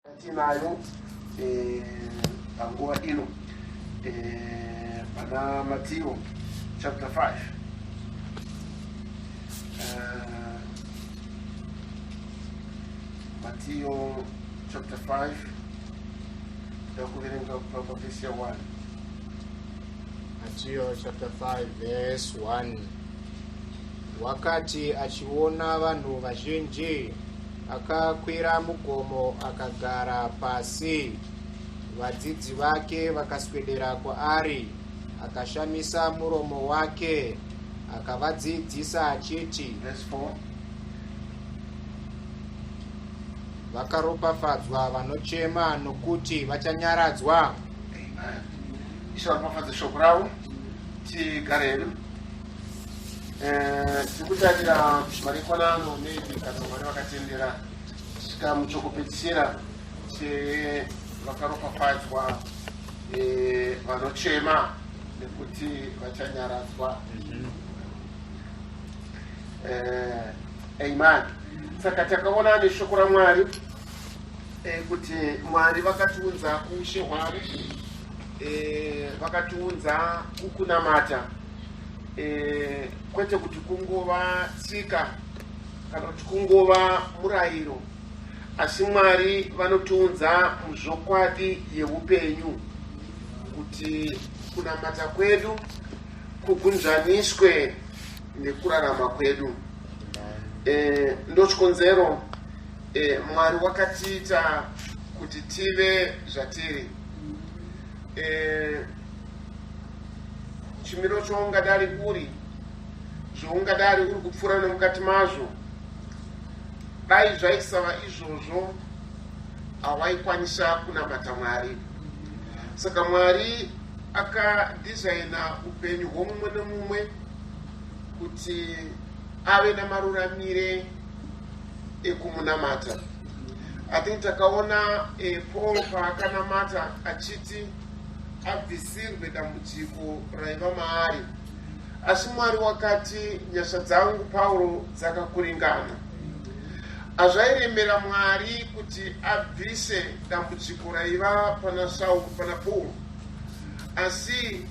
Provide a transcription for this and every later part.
Tinayo eh, panguva ino eh, pana Mateo chapter 5 eh, Mateo chapter 5 ndakuverenga kubva pavhesi ya 1. Mateo chapter 5 verse 1. Wakati achiona vanhu vazhinji, akakwira mugomo akagara pasi. Vadzidzi vake vakaswedera kwaari, akashamisa muromo wake, akavadzidzisa achiti, Verse 4. Vakaropafadzwa vanochema, nokuti vachanyaradzwa. Amen. Ishe varopafadze shoko ravo, tigare hedu. Eh, tiri kutarira marekonano maybe kana Mwari vakatendera chikamu chokupedzisira chevakaropafadzwa eh, vanochema nekuti vachanyaradzwa. Eh, amen. Saka takaona neshoko raMwari kuti Mwari vakatiunza kuushe hwavo, vakatiunza kukunamata, kwete kuti kungova tsika kana kuti kungova murayiro, asi Mwari vanotiunza muzvokwadi yeupenyu kuti kunamata kwedu kugunzvaniswe nekurarama kwedu. Ndochikonzero Mwari wakatiita kuti tive zvatiri. Chimiro choungadari uri, zvoungadari uri kupfuura nomukati mazvo, dai zvaisava izvozvo hawaikwanisa kunamata Mwari. Saka Mwari akadhizaina upenyu hwomumwe nemumwe kuti ave namaruramire ekumunamata. I think takaona Paul paakanamata achiti abvisirwe dambudziko raiva maari, asi Mwari wakati, nyasha dzangu Pauro dzakakuringana. Hazvairemera Mwari kuti abvise dambudziko raiva pana Saul, pana Paul, asi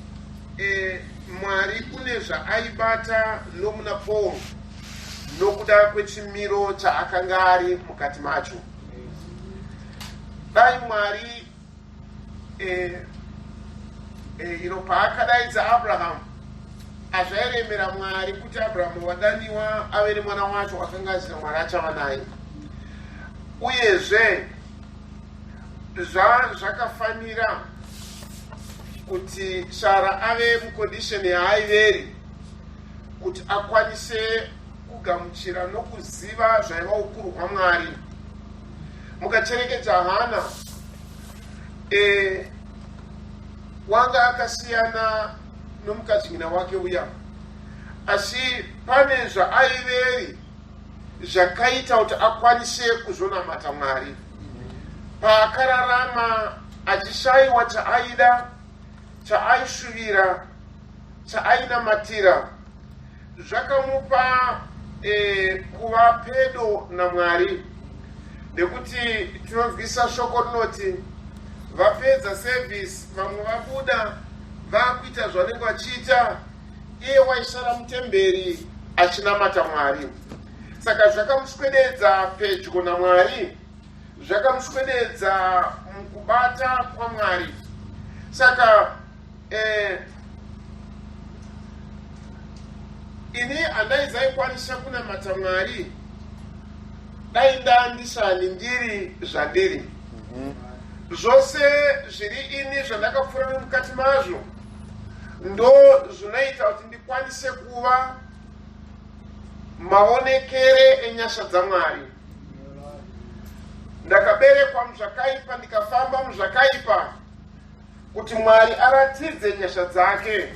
Mwari kune zvaaibata nomuna Paul nokuda kwechimiro chaakanga ari mukati macho. Dai Mwari iro paakadaidza Abrahamu, hazvairemera Mwari kuti Abrahamu wadaniwa ave nemwana wacho akanga aziva Mwari achava naye. Uyezve zvakafanira kuti Sara ave mucondition yaaiveri kuti akwanise kugamuchira nokuziva zvaiva ukuru hwaMwari. Mukacherekedza Hana, wanga akasiyana nomukadzin'ina wake uya, asi pane zvaaiveri zvakaita kuti akwanise kuzonamata Mwari. Paakararama achishayiwa chaaida, chaaishuvira, chaainamatira, zvakamupa kuva pedo naMwari, nekuti tinonzwisa shoko rinoti vapedza service, vamwe vabuda vakuita zvavanenge vachiita, iye waisara mutemberi achinamata Mwari. Saka zvakamuswededza pedyo naMwari, zvakamuswededza mukubata kwaMwari. Saka ini handaizaikwanisa kunamata Mwari dai ndandisani ndiri zvandiri. Zvose zviri ini zvandakapfuura nemukati mazvo ndo zvinoita kuti ndikwanise kuva maonekere enyasha dzaMwari. Ndakaberekwa muzvakaipa, ndikafamba muzvakaipa, kuti Mwari aratidze nyasha dzake,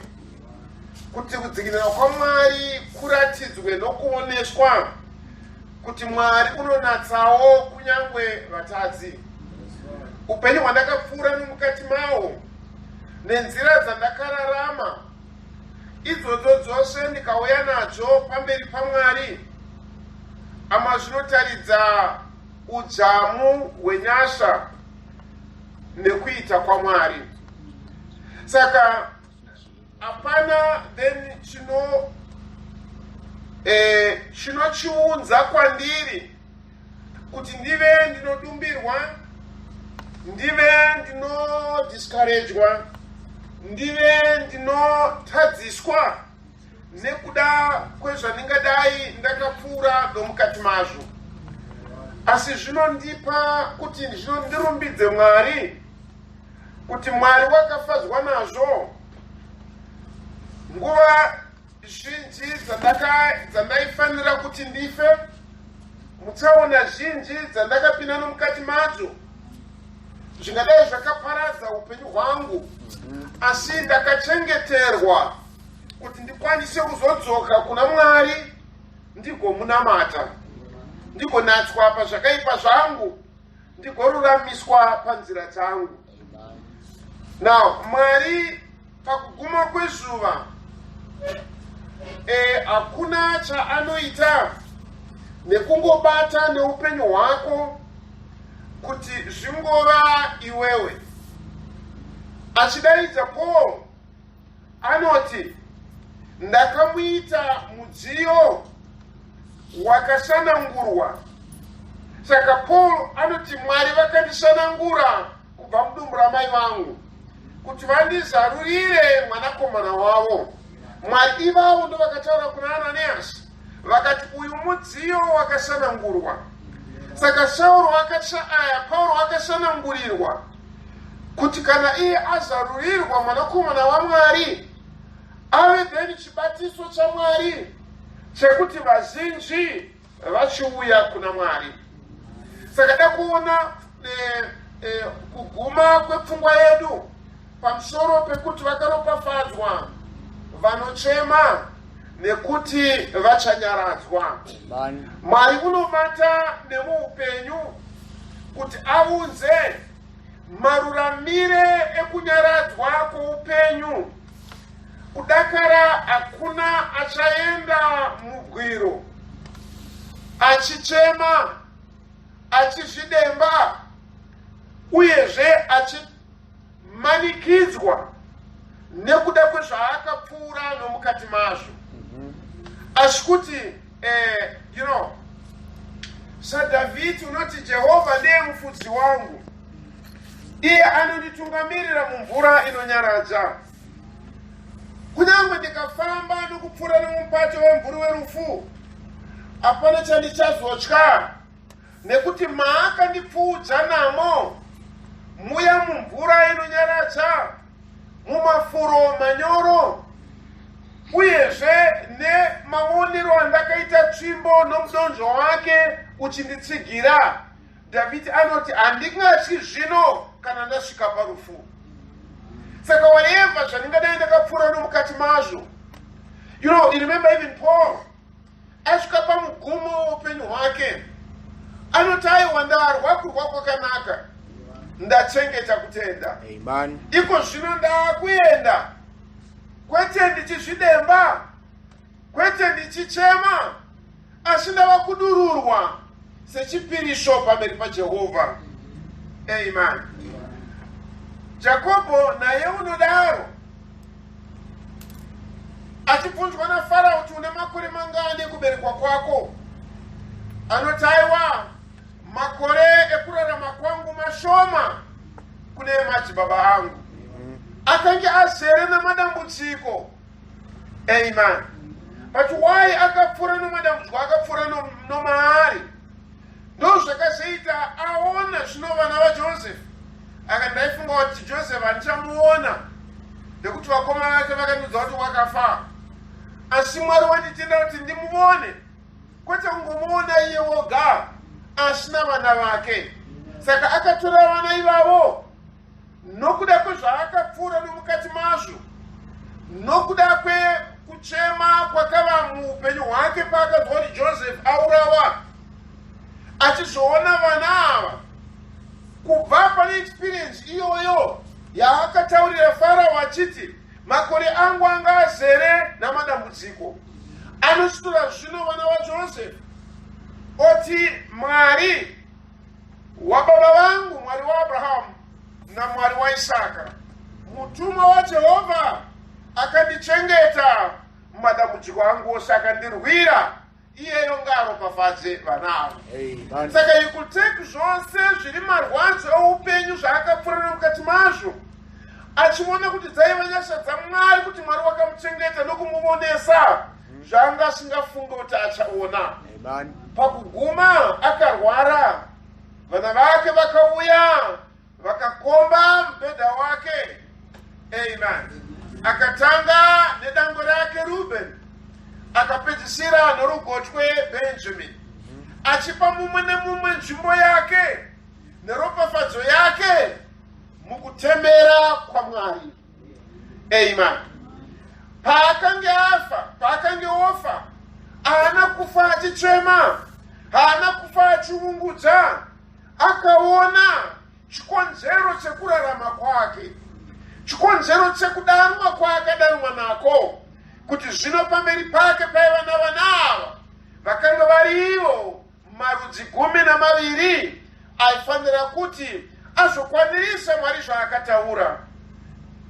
kuti kudzikinura kwaMwari kuratidzwe nokuoneswa kuti Mwari unonatsawo kunyangwe vatadzi. Upenyu hwandakapfuura nomukati mahwo nenzira dzandakararama idzodzo dzose ndikauya nadzo pamberi paMwari, ama zvinotaridza udzamu hwenyasha nekuita kwaMwari. Saka hapana then chino chinochiunza kwandiri kuti ndive ndinodumbirwa, ndive ndinodiscouragwa, ndive ndinotadziswa nekuda kwezvandingadai ndakapfuura nomukati mazvo. Asi zvinondipa kuti zvinondirumbidze Mwari kuti Mwari wakafadzwa nazvo. Nguva zhinji dzandaifanira kuti ndife, mutsaona zhinji dzandakapinda nomukati madzo, zvingadai zvakaparadza upenyu hwangu, asi ndakachengeterwa kuti ndikwanise kuzodzoka kuna Mwari, ndigomunamata, ndigonatswa pazvakaipa zvangu, ndigoruramiswa panzira dzangu. Now Mwari pakuguma kwezuva hakuna chaanoita nekungobata neupenyu hwako kuti zvingova iwewe. Achidaidza Paul anoti, "Ndakamuita mudziyo wakasanangurwa." Saka Paul anoti, "Mwari vakandisanangura kubva mudumbu ramai vangu kuti vandizarurire mwanakomana wavo." Mwari ivavo ndo vakataura kuna Ananiasi vakati, "Uyu mudziyo wakasanangurwa." Saka Sauro Pauro akasanangurirwa kuti kana iye azarurirwa mwanakomana waMwari, ave then chibatiso chaMwari chekuti vazhinji vachiuya kuna Mwari. Saka da kuona kuguma kwepfungwa yedu pamusoro pekuti vakaropafadzwa vanochema, nekuti vachanyaradzwa. Mwari unobata nemuupenyu kuti aunze maruramire ekunyaradzwa kwoupenyu. Kudakara hakuna achaenda mubwiro achichema, achizvidemba, uyezve achimanikidzwa nekuda kwezvaakapfuura nomukati mazvo. Asi kuti saDhavhidi unoti, "Jehovha ndiye mufudzi wangu, iye anonditungamirira mumvura inonyaradza. Kunyange ndikafamba nokupfuura nemumupata wemvuri werufu, hapana chandichazotya, nekuti maakandipfuudza namo muya mumvura inonyaradza, mumafuro manyoro, uyezve nemaonero andakaita tsvimbo nomudonzvo wake uchinditsigira." Dhavhidhi anoti, "Handingatyi zvino kana ndasvika parufu." Saka whatever zvandingadai ndakapfuura nomukati mazvo, you remember even Paul asvika pamugumo weupenyu hwake anoti, "Aiwa, ndarwa kurwa kwakanaka, ndachengeta kutenda." Amen. Iko zvino ndaakuenda, kwete ndichizvidemba, kwete ndichichema, asi ndava kudururwa sechipiriso pamberi paJehovha. Amen. Jakobho naye unodaro, achibvunzwa naFarao kuti, "Une makore mangani ekuberekwa kwako?" anoti, "Aiwa, makore ekurarama kwangu mashoma kune madzibaba angu." Akange azere namadambudziko. Amen. But why akapfuura nomadambudziko akapfuura nomaari? Ndo zvakazoita aona zvino vana vaJoseph. Aka ndaifunga kuti Joseph handichamuona nekuti vakoma vake vakandiudza kuti wakafa, asi Mwari wanditenda kuti ndimuone, kwete kungomuona iye woga, asi navana vake. Saka akatora vana ivavo nokuda kwezvaakapfuura nomukati mazvo, nokuda kwekuchema kwakava muupenyu hwake paakabva kuti Joseph aurawa, achizoona vana ava. Kubva pane experience iyoyo yaakataurira Farao achiti, "Makore angu anga azere namadambudziko," anosvitora zvino vana vaJoseph oti, "Mwari Wababa vangu, Mwari waAbrahamu naMwari waIsaka. Mutumwa waJehovha akandichengeta mumadambudziko angu ose, akandirwira, iyeyo ngaaropafadze vana avo. Saka you could take zvose zviri marwadzo oupenyu zvaakapfuura nemukati mazvo, achiona kuti dzaiva nyasha dzaMwari, kuti Mwari wakamuchengeta nokumuvonesa zvaanga asingafunge kuti achaona. Pakuguma akarwara, vana vake vakauya vakakomba mubhedha wake. Amen. Akatanga nedangwe rake Ruben, akapedzisira norugotwe Benjamin, achipa mumwe nemumwe nzvimbo yake neropafadzo yake mukutemera kwaMwari. Amen. Paakange afa, paakange ofa, haana kufa achichema, haana kufa achiungudza. Akaona chikonzero chekurarama kwake, chikonzero chekudanwa kwaakadanwa nako, kuti zvino pamberi pake paiva navana ava vakanga varivo marudzi 12 aifanira kuti azokwanirisa Mwari zvaakataura.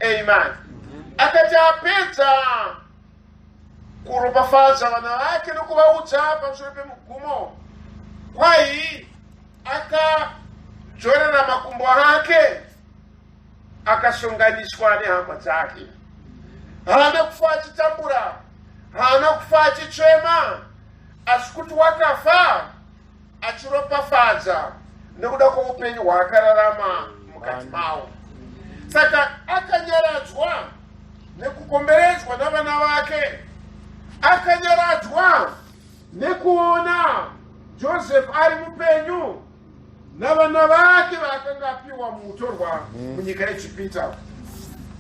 Amen. Akati apedza kuropafadza vana vake nokuvaudza pamusoro pemugumo, kwai akadzorera makumbo ake, akasonganiswa nehama dzake. Haana kufa achitambura, haana kufa achichema, asi kuti wakafa achiropafadza nekuda kweupenyu hwaakararama mukati mawo. Saka akanyaradzwa nekukomberedzwa navana vake, akanyaradzwa nekuona Joseph ari mupenyu navana vake vaakanga apiwa muutorwa munyika yeEgipita.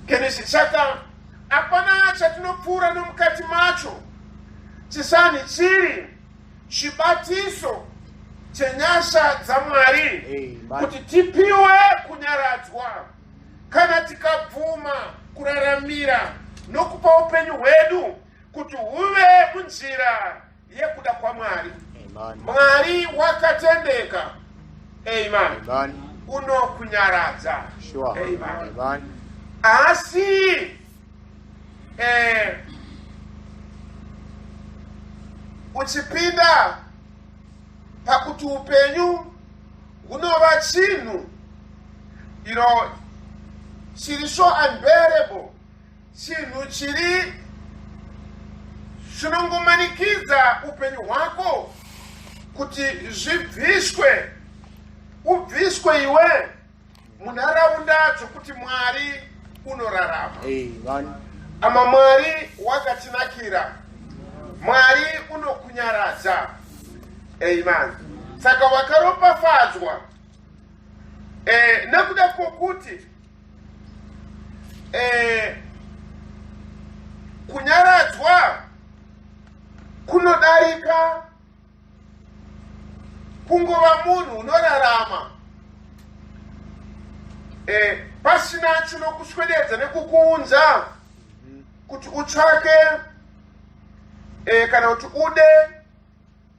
Kenesi. Saka hapana chatinopfuura nomukati macho chisani chiri chibatiso chenyasha dzaMwari kuti tipiwe kunyaradzwa kana tikabvuma kuraramira nokupa upenyu hwedu kuti huve munzira yekuda kwaMwari. Mwari wakatendeka. Amen. Unokunyaradza. Sure. Amen. Amen. Asi uchipinda pakuti upenyu hunova chinhu chiri so unbearable, chinhu chiri chinongomanikidza upenyu hwako kuti zvibviswe, ubviswe iwe munharaunda dzokuti Mwari unorarama. Amen. Ama Mwari wakatinakira, Mwari unokunyaradza. Amen. Saka wakaropafadzwa nekuda kwokuti kunyaradzwa kunodarika kungova munhu unorarama pasina chinokuswededza nekukuunza kuti utsvake kana kuti ude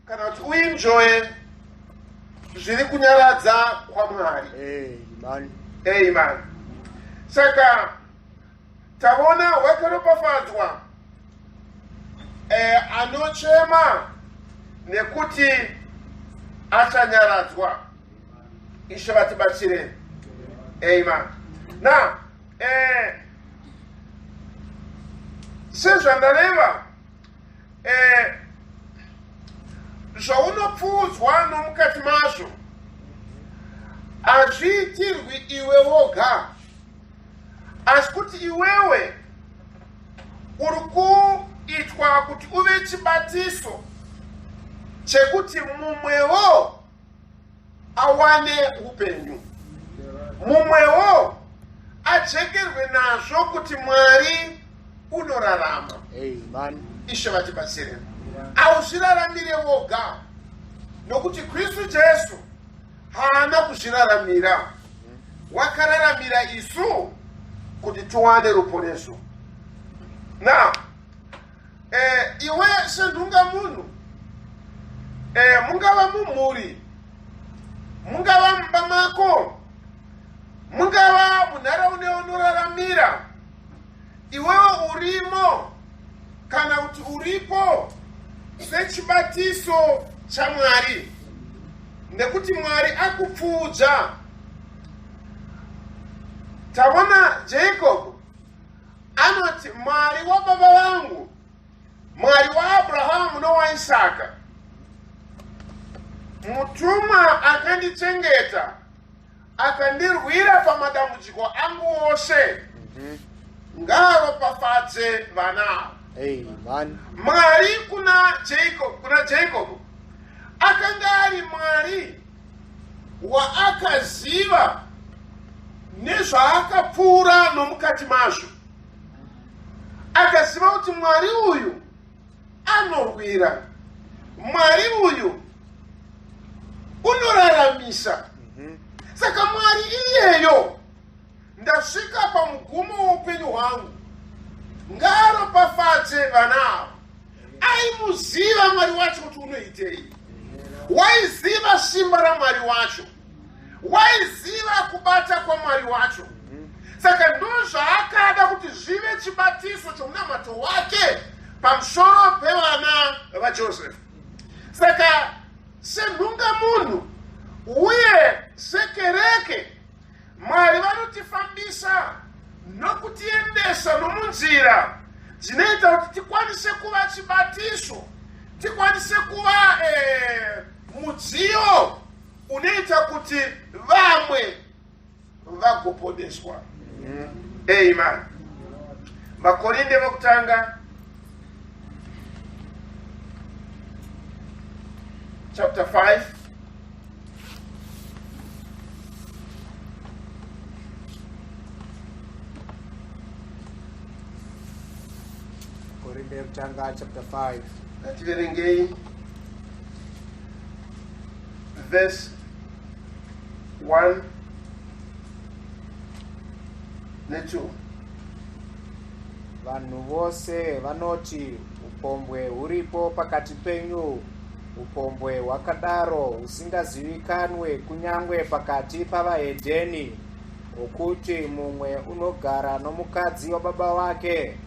kana kuti uenjoye zviri kunyaradza kwaMwari. Amen. Amen. Saka taona wakaropafadzwa anochema nekuti achanyaradzwa. Ishe vatibatsire. Amen. Now, sezvandareva, zvaunopfuudzwa nomukati mazvo hazviitirwi iwe woga, asi kuti iwewe uri kuitwa kuti uve chibatiso chekuti mumwewo awane upenyu, mumwewo ajekerwe nazvo kuti Mwari unorarama. Amen. Ishe vatibatsire. Hauzviraramire woga, nokuti Kristu Jesu haana kuzviraramira, wakararamira isu kuti tiwane ruponeso. Now, iwe sendunga munhu, mungava mumhuri, Mungava mumba mako, mungava munharaunda yaunoraramira, iwewe urimo kana kuti uripo sechibatiso chaMwari, nekuti Mwari akupfuudza. Taona Jacob anoti, Mwari wababa vangu, Mwari waAbrahamu nowaIsaka, mutumwa akandichengeta akandirwira pamadambudziko angu ose, ngaaropafadze vana ava. Amen. Mwari kuna Jacob, kuna Jacob akanga ari Mwari waakaziva nezvaakapfuura nomukati mazvo. Akaziva kuti Mwari uyu anorwira, Mwari uyu unoraramisa. Saka Mwari iyeyo, ndasvika pamugumo woupenyu hwangu, ngaaropafadze vana ava. Aimuziva Mwari wacho kuti unoitei, waiziva simba raMwari wacho, waiziva kubata kwaMwari wacho. Saka ndozvaakada kuti zvive chibatiso chomunamato wake pamusoro pevana vaJoseph. Saka senhungamunhu uye sekereke, Mwari vanotifambisa nokutiendesa nomunzira dzinoita kuti tikwanise kuva chibatiso, tikwanise kuva mudziyo unoita kuti vamwe vagoponeswa. Amen. VaKorinde vokutanga chapter 5. Korinde yekutanga chapter 5. Ngativerengei verse 1 ne2. Vanhu vose vanoti upombwe huripo pakati penyu, upombwe hwakadaro husingazivikanwe kunyange pakati pavahedheni, hwokuti mumwe unogara nomukadzi wababa wake.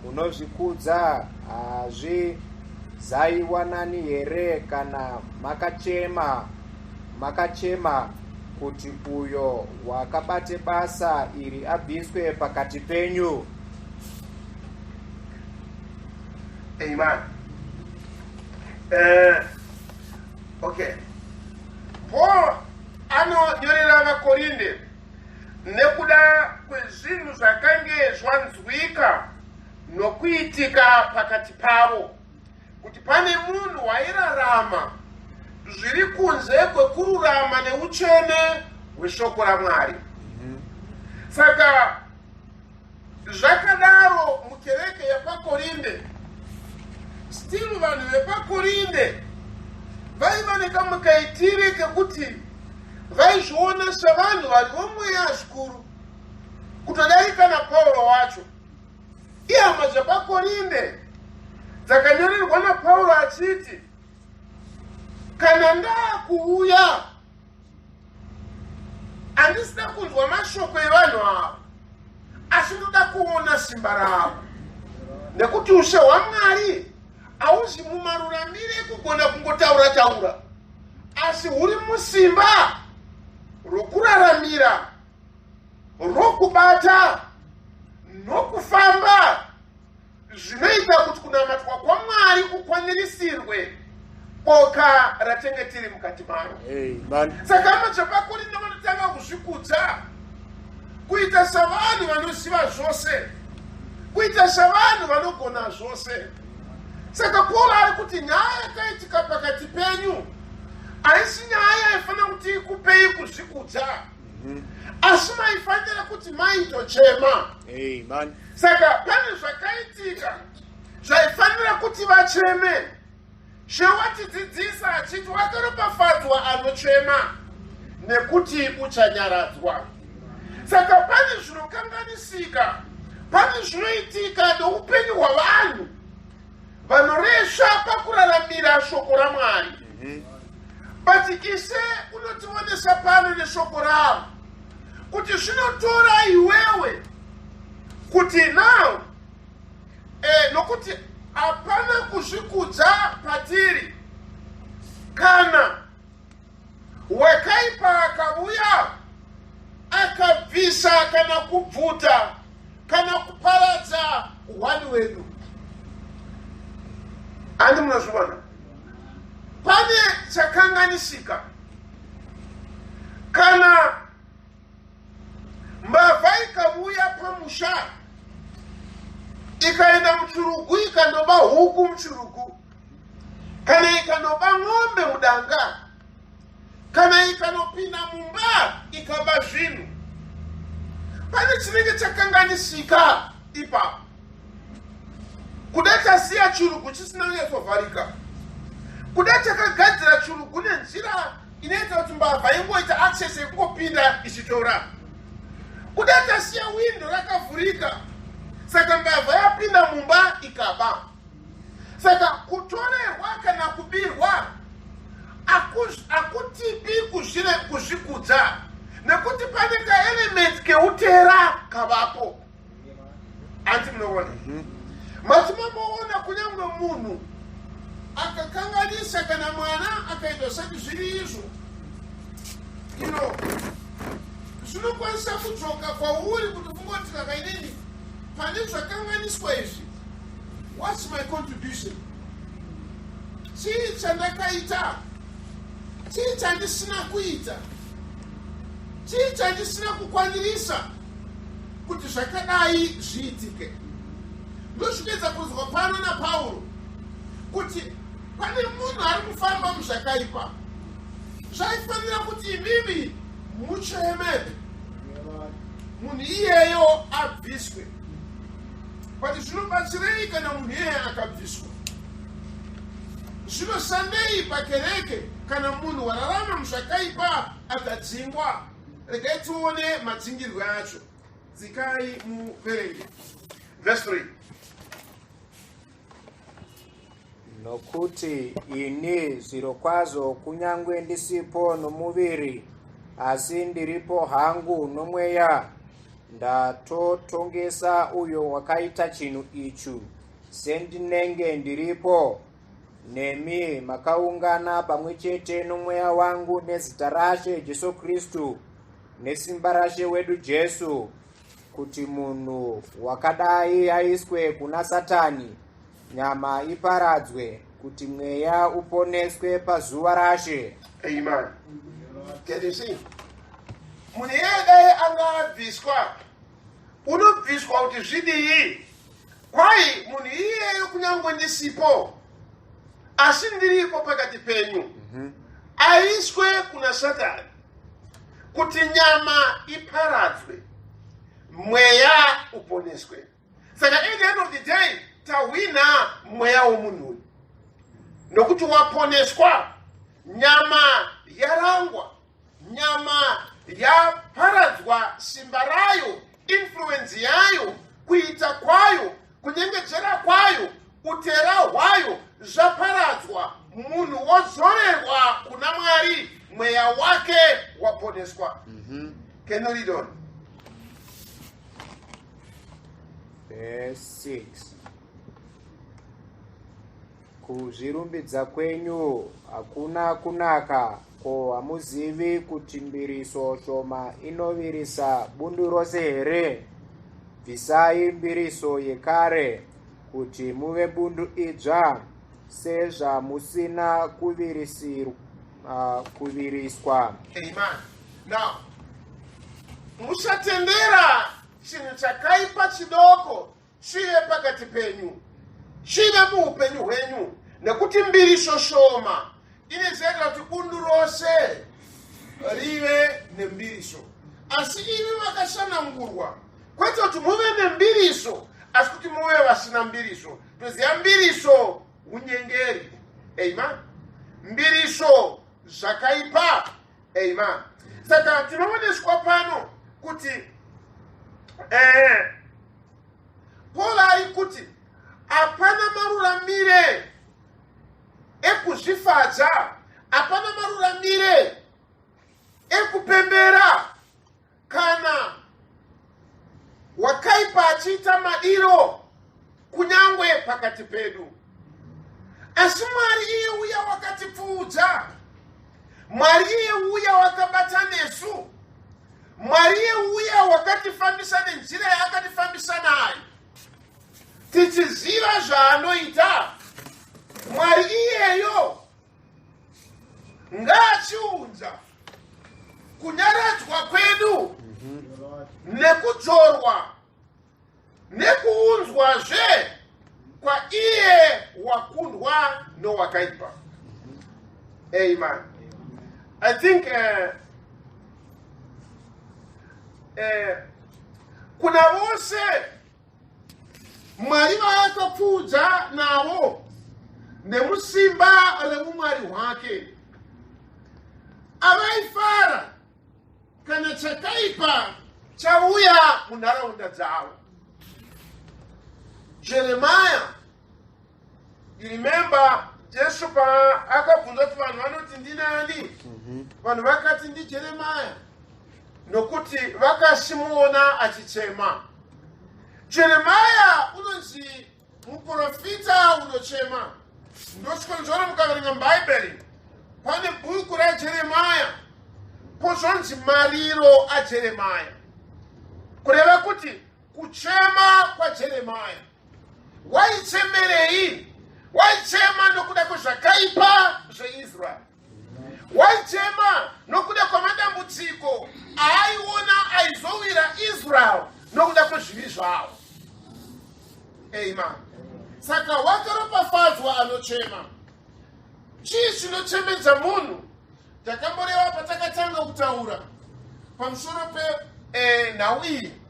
Munozvikudza, hazvizaiwanani here kana makachema, makachema kuti uyo wakabate basa iri abviswe pakati penyu? Amen. Okay. Paul anonyorera vaKorinde nekuda kwezvinhu zvakange zvanzwika nokuitika pakati pavo, kuti pane munhu wairarama zviri kunze kwekururama neutsvene hweshoko raMwari. Saka zvakadaro mukereke yapaKorinde, still vanhu vepaKorinde vaiva nekamwe kaitire kekuti vaizviona sevanhu vari vomweya zvikuru kutodarika naPauro wacho. Ihama dzepaKorinde dzakanyorerwa naPauro achiti, kana ndaakuuya handisida kunzwa mashoko evanhu ava, asi ndoda kuona simba ravo, nekuti ushe hwaMwari hauzi mumaruramire ekugona kungotaura taura, asi huri musimba rokuraramira, rokubata nokufamba zvinoita kuti kunamatwa kwaMwari kukwanirisirwe boka ratenge tiri mukati maro. Saka hama dzepaKorinde vanotanga kuzvikudza, kuita savanhu vanoziva zvose, kuita savanhu vanogona zvose. Saka Paul ari kuti nyaya yakaitika pakati penyu haisi nyaya yaifanira kuti ikupei kuzvikudza, asi maifanira kuti maitochema. Amen. Saka pane zvakaitika zvaifanira kuti vacheme. She watidzidzisa achiti wakaropafadzwa anochema, nekuti uchanyaradzwa. Saka pane zvinokanganisika, pane zvinoitika neupenyu hwavanhu vanoresva pakuraramira shoko raMwari. But Ishe unotionesa pano neshoko ravo kuti zvinotora iwewe kuti now eh, nokuti hapana kuzvikudza patiri kana Wekaipa akauya akabvisa kana kubvuta kana kuparadza hwani hwedu. Handi munozviona? Pane chakanganisika. Kana mbavha ikauya pamusha ikaenda muchirugu ikandoba huku muchirugu kana ikanoba ng'ombe mudanga kana ikanopinda mumba ikaba zvinhu pane chinenge chakanganisika ipapo kuda chasiya chirugu chisina kunyatsovharika kuda chakagadzira chirugu nenzira inoita kuti mbavha ingoita access yekungopinda ichitora kuda chasiya windo rakavhurika saka mbavha yapinda mumba ikaba Saka kutorerwa kana kubirwa akutipi kuzvikudza nekuti pane kaelement keutera kavapo. Anti munoona? Mati mamboona kunyange munhu akakanganisa kana mwana akaita sati zviri izvo you know, zvinokwanisa kudzoka kwauri kuti kungoti kakainini pane zvakanganiswa izvi What's my contribution? Chii chandakaita? Chii chandisina kuita? Chii chandisina kukwanirisa kuti zvakadai zviitike? Ndozvinoedza kunzwa pano naPauro kuti pane munhu ari kufamba muzvakaipa. Zvaifanira kuti imimi mucheme munhu iyeyo abviswe. But zvinobatsirei kana munhu iyeye akabviswa? Zvinoshandei pakereke kana munhu wararama muzvakaipa akadzingwa? Regai tione madzingirwe acho. Dzikai muverenge. Verse 3. Nokuti ini zvirokwazvo kunyange ndisipo nomuviri, asi ndiripo hangu nomweya, ndatotongesa uyo wakaita chinhu ichu, sendinenge ndiripo. Nemi makaungana pamwe chete nomweya wangu nezita raShe Jesu Kristu, nesimba raShe wedu Jesu, kuti munhu wakadai aiswe kuna Satani, nyama iparadzwe, kuti mweya uponeswe pazuva raShe. Amen. Can you see? Munhu iyeye dai anga abviswa, unobviswa kuti zvidii? Kwai munhu iyeyo kunyange ndisipo, asi ndiripo pakati penyu, aiswe kuna Satani kuti nyama iparadzwe, mweya uponeswe. Saka at the end of the day tahwina mweya womunhu uyu nokuti waponeswa, nyama yarangwa, nyama yaparadzwa, simba rayo, influence yayo, kuita kwayo, kunyengedzera kwayo, utera hwayo zvaparadzwa, munhu wodzorerwa kuna Mwari, mweya wake waponeswa. Can you read on? Verse 6. Kuzvirumbidza kwenyu hakuna kunaka, ko hamuzivi kuti mbiriso shoma inovirisa bundu rose here? Bvisai mbiriso yekare, kuti muve bundu idzva, sezvamusina kuviriswa. Amen. Now, musatendera chinhu chakaipa chidoko chive pakati penyu, chive muupenyu hwenyu, nekuti mbiriso shoma inozoita kuti bundu rose rive nembiriso. Asi imi makasanangurwa kwete kuti muve nembiriso, asi kuti muve vasina mbiriso. Toziva mbiriso unyengeri. Amen. Mbiriso zvakaipa. Amen. Saka tinooneswa pano kuti Paul ari kuti hapana maruramire ekuzvifadza, hapana maruramire pakati pedu. Asi Mwari iye uya wakatipfuudza, Mwari iye uya wakabata nesu, Mwari iye uya wakatifambisa nenzira yaakatifambisa nayo, tichiziva zvaanoita, Mwari iyeyo ngaachiunza kunyaradzwa kwedu nekudzorwa nekuunzwazve kwaiye wakundwa nowakaipa. Amen. I think kuna vose Mwari vaakapfuudza navo nemusimba reumwari hwake, avaifara kana chakaipa chauya munharaunda dzavo. Jeremiah, you remember Jesu paakabvunza kuti vanhu vanoti ndinani? Vanhu vakati ndiJeremiah, nokuti vakasimuona achichema. Jeremiah unonzi muprofita unochema. Ndochikonzero mukaverenga muBhaibheri pane bhuku raJeremiah pozvonzi mariro aJeremiah, kureva kuti kuchema kwaJeremiah. Waichemerei? Waichema nokuda kwezvakaipa zveIsraeri. Waichema nokuda kwamadambudziko aaiona aizowira Israel nokuda kwezvivi zvavo. Amen. Saka wakaropafadzwa anochema. Chii chinochemedza munhu? Takamboreva patakatanga kutaura pamusoro penhau iyi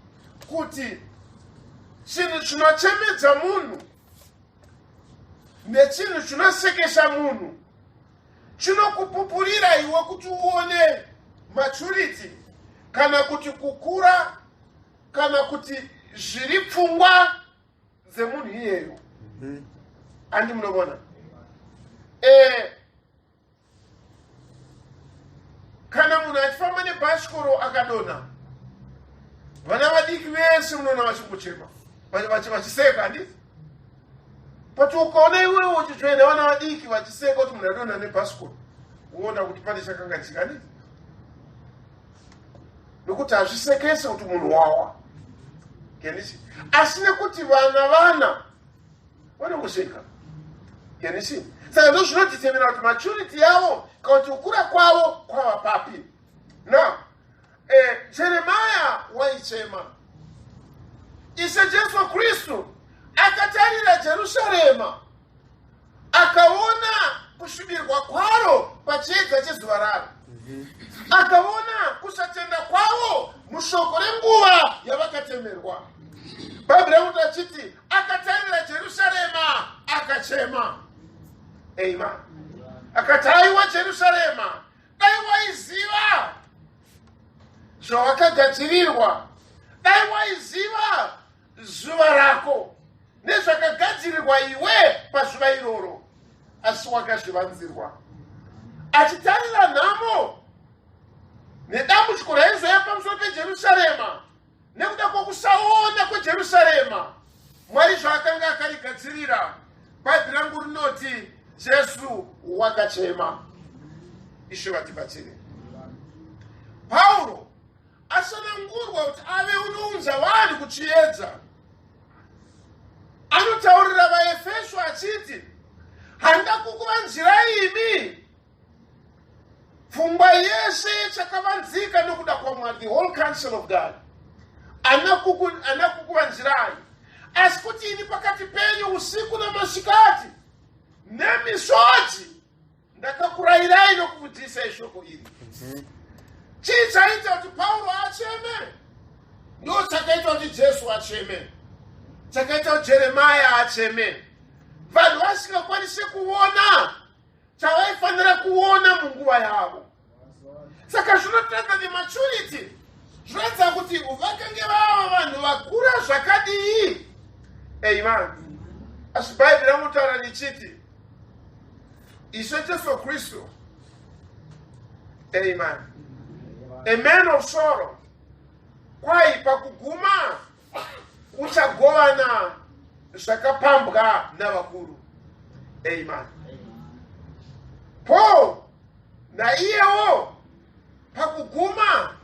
kuti chinhu chinochemedza munhu nechinhu chinosekesa munhu chinokupupurira iwe kuti uone maturity kana kuti kukura kana kuti zviri pfungwa dzemunhu iyeyo. Handi munovona? Kana munhu achifamba nebhasikoro akadonha, vana vadiki vese munoona vachingochema, vachiseka, handiti? But ukaona iwewe uchijoina vana vadiki vachiseka kuti munhu adonha nebhasikoro, uona kuti pane chakanganisika, handiti? Nokuti hazvisekese kuti munhu wawa. Can you see? Asi nekuti vana vanongoseka. Can you see? Saka ndo zvinodhitemera kuti maturity yavo kana kuti kukura kwavo kwava papi. Now, Jeremiah waichema. Ishe Jesu Kristu akatarira Jerusarema akaona kusvibirwa kwaro pachiedza chezuva raro, akaona kusatenda kwavo mushoko renguva yavakatemerwa. Bhaibheri rakuti achiti akatarira Jerusarema akachema. Amen. Akati, aiwa Jerusarema, dai waiziva zvawakagadzirirwa, dai waiziva zuva rako nezvakagadzirirwa iwe pazuva iroro, asi wakazvivanzirwa. Achitarira nhamo nedambudziko raizouya pamusoro peJerusarema nekuda kwokusaona kweJerusarema Mwari zvaakanga akarigadzirira, Bhaibheri rangu rinoti Jesu wakachema. Ishe vatibatsire. Pauro asanangurwa kuti ave unounza vanhu kuchiedza, anotaurira vaEfeso achiti, handida kukuvanzirai imi pfungwa yese yechakavanzika nokuda kwaMwari, the whole counsel of God, ana kukuvanzirai, asi kuti ini pakati penyu usiku namasikati nemisodzi ndakakurayirai nokukudzidzisai shoko iri. Chii chaita kuti Pauro acheme? Ndo chakaita kuti Jesu acheme, chakaita kuti Jeremaya acheme. Vanhu vasingakwanisi kuona chavaifanira kuona munguva yavo. Saka zvinotaridza the maturity, zvinoratidza kuti vakange vava vanhu vakura zvakadii. Amen. Asi Bhaibheri rinotaura richiti Ishe Jesu Kristu, amen, a man of sorrow, kwai pakuguma uchagovana. Zvakapambwa navakuru. Amen. Paul naiyewo pakuguma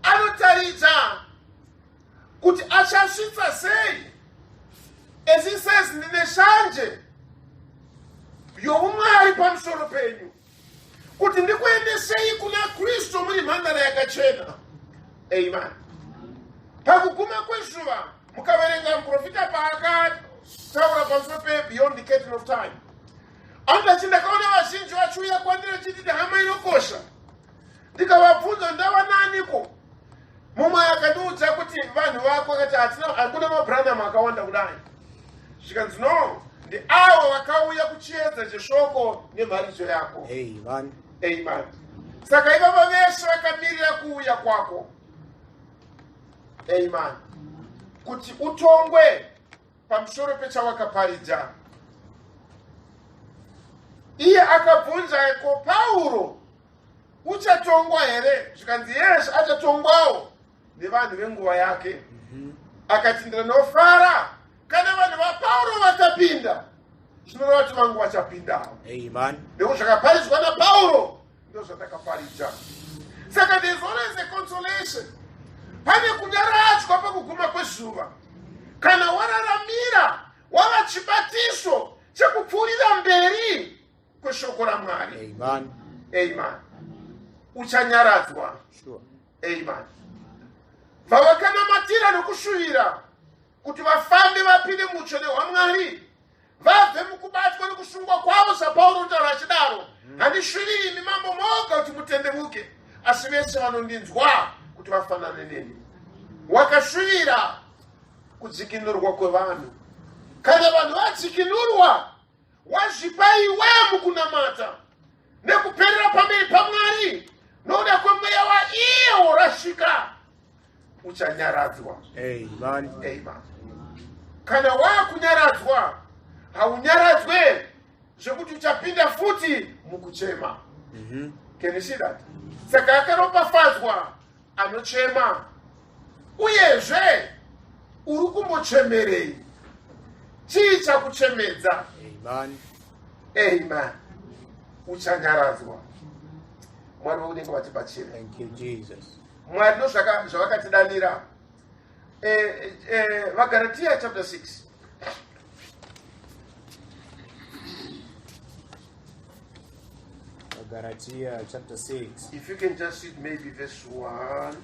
anotaridza kuti achasvitsa sei. As he says, ndine shanje youmwari pamusoro penyu kuti ndikuendesei kuna Kristu muri mhandara yakachena. Amen. Pakuguma kwezuva, mukaverenga muprofita paakataura pamusoro pebeyond the curtain of time, anotachi ndakaona vazhinji vachiuya kwandiri vachiti hama inokosha. Ndikavabvunza ndava naniko? Mumwe akandiudza kuti vanhu vako, akati hatina, hakuna maBranham akawanda kudai. Zvikanzi no, ndiavo vakauya kuchiedza cheshoko nemharidzo yako. Amen. Amen. Saka ivava vese vakamirira kuuya kwako. Amen. Kuti utongwe pamusoro pechawakaparidza. Iye akabvunza, ko Pauro uchatongwa here? Zvikanzi yes, achatongwawo nevanhu venguva yake. Akati ndinofara kana vanhu vaPauro vakapinda, zvinoreva kuti vangu vachapindawo. Amen. Nekuti zvakaparidzwa naPauro ndo zvatakaparidza. Saka there is always a consolation. Pane kunyaradzwa pakuguma kwezuva. Kana wararamira wava chibatiso chekupfuurira mberi kweshoko raMwari. Amen. Amen. Uchanyaradzwa. Sure. Amen. Vavakanamatira nokushuvira kuti vafambe vapinde muutsvene hwaMwari, vabve mukubatwa nokusungwa kwavo, saPauro unotaura achidaro. Handishuviri imi mambo moga kuti mutendevuke, asi vese vanondinzwa kuti vafanane neni. Wakashuvira kudzikinurwa kwevanhu. Kana vanhu vadzikinurwa, wazvipa iwe mukunamata nekuperera pamberi paMwari nokuda kwemweya waiye worashika, uchanyaradzwa. Amen. Amen. Kana wakunyaradzwa, haunyaradzwe zvekuti uchapinda futi mukuchema. Can you see that? Saka akaropafadzwa anochema. Uyezve uri kumbochemerei? Chii chakuchemedza? Amen. Amen. Uchanyaradzwa. Mwari wekudenga vatibatsire. Thank you, Jesus. Mwari ndo zvavakatidanira. VaGaratia chapter 6. Galatia chapter 6. If you can just read maybe verse 1.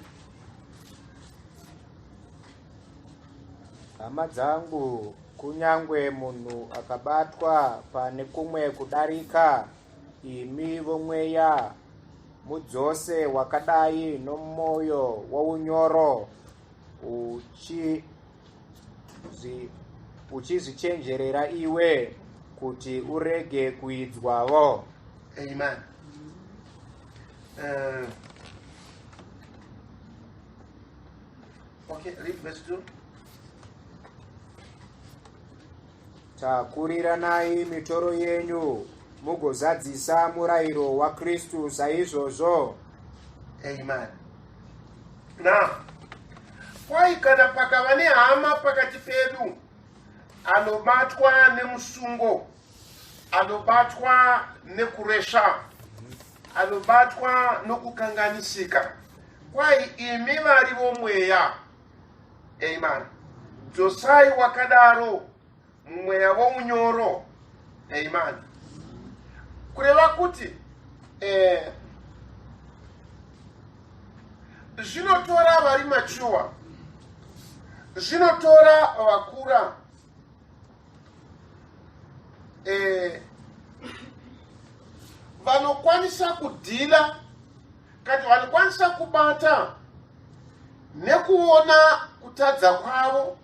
Hama dzangu, kunyangwe munhu akabatwa pane kumwe kudarika, imi vomweya mudzose wakadai nomwoyo wounyoro, uchizvichenjerera iwe kuti urege kuidzwawo. Amen. Okay, read verse 2. Takuriranai mitoro yenyu mugozadzisa murayiro waKristu saizvozvo. Amen. Now, kwai kana pakava nehama pakati pedu anobatwa nemusungo, anobatwa nekuresva, anobatwa nokukanganisika, kwai imi vari vomweya, amen, dzosai wakadaro mumweya wounyoro. Amen. Kureva kuti zvinotora vari mature, zvinotora vakura, vanokwanisa kudhila kana vanokwanisa kubata nekuona kutadza kwavo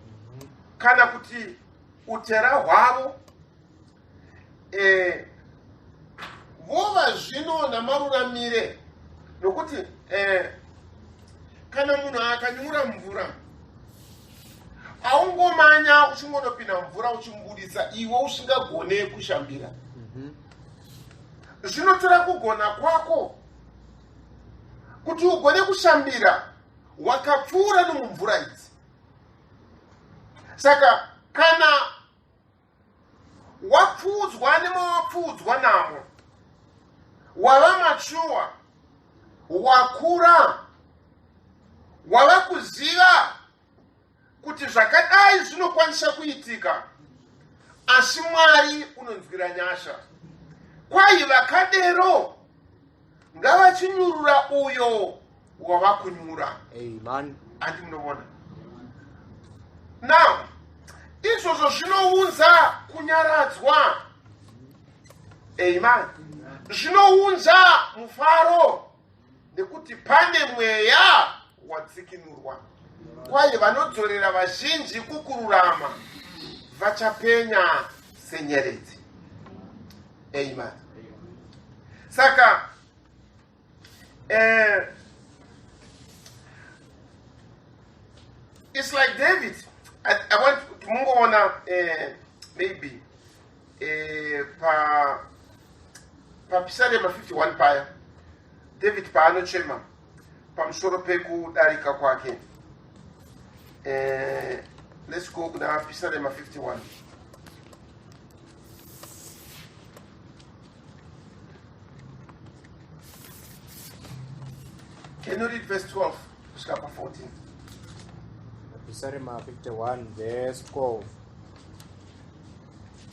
kana kuti utera hwavo, vova zvino namaruramire. Nokuti kana munhu akanyura mvura, aungomanya uchingonopinda mvura uchimubudisa iwe usingagone kushambira. Zvinotora kugona kwako kuti ugone kushambira wakapfuura nomumvura idzi. Saka kana wapfuudzwa nemawapfuudzwa namo, wava machuwa, wakura, wava kuziva kuti zvakadai zvinokwanisa kuitika, asi Mwari unonzwira nyasha. Kwai vakadero ngavachinyurura uyo wavakunyura. Amen. Handi munovona now izvozvo zvinounza kunyaradzwa. Amen. Zvinounza mufaro nekuti pane mweya watsikinurwa. Kwaye vanodzorera vazhinji kukururama vachapenya senyeredzi. Amen. Saka it's like David. I want to mungoona maybe pa paPisarema 51 paya David paanochema pamusoro pekudarika kwake. Let's go kuna Pisarema 51. Can you read verse 12 kusvika pa 14? Pisarema 51 verse 12.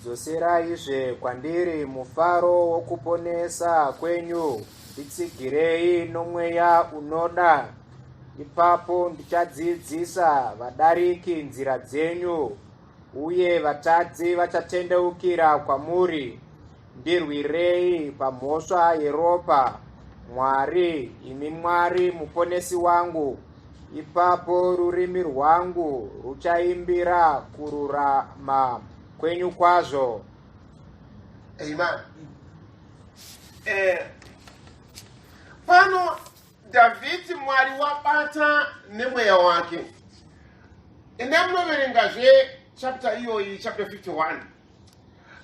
Dzoseraizve kwandiri mufaro wokuponesa kwenyu, nditsigirei nomweya unoda. Ipapo ndichadzidzisa vadariki nzira dzenyu, uye vatadzi vachatendeukira kwamuri. Ndirwirei pamhosva yeropa, Mwari, imi Mwari muponesi wangu. Ipapo rurimi rwangu ruchaimbira kururama kwenyu kwazvo. Amen. Pano Dhavhidhi Mwari wabata nemweya wake. Enda munoverengazve chapter iyoyi, chapter 51.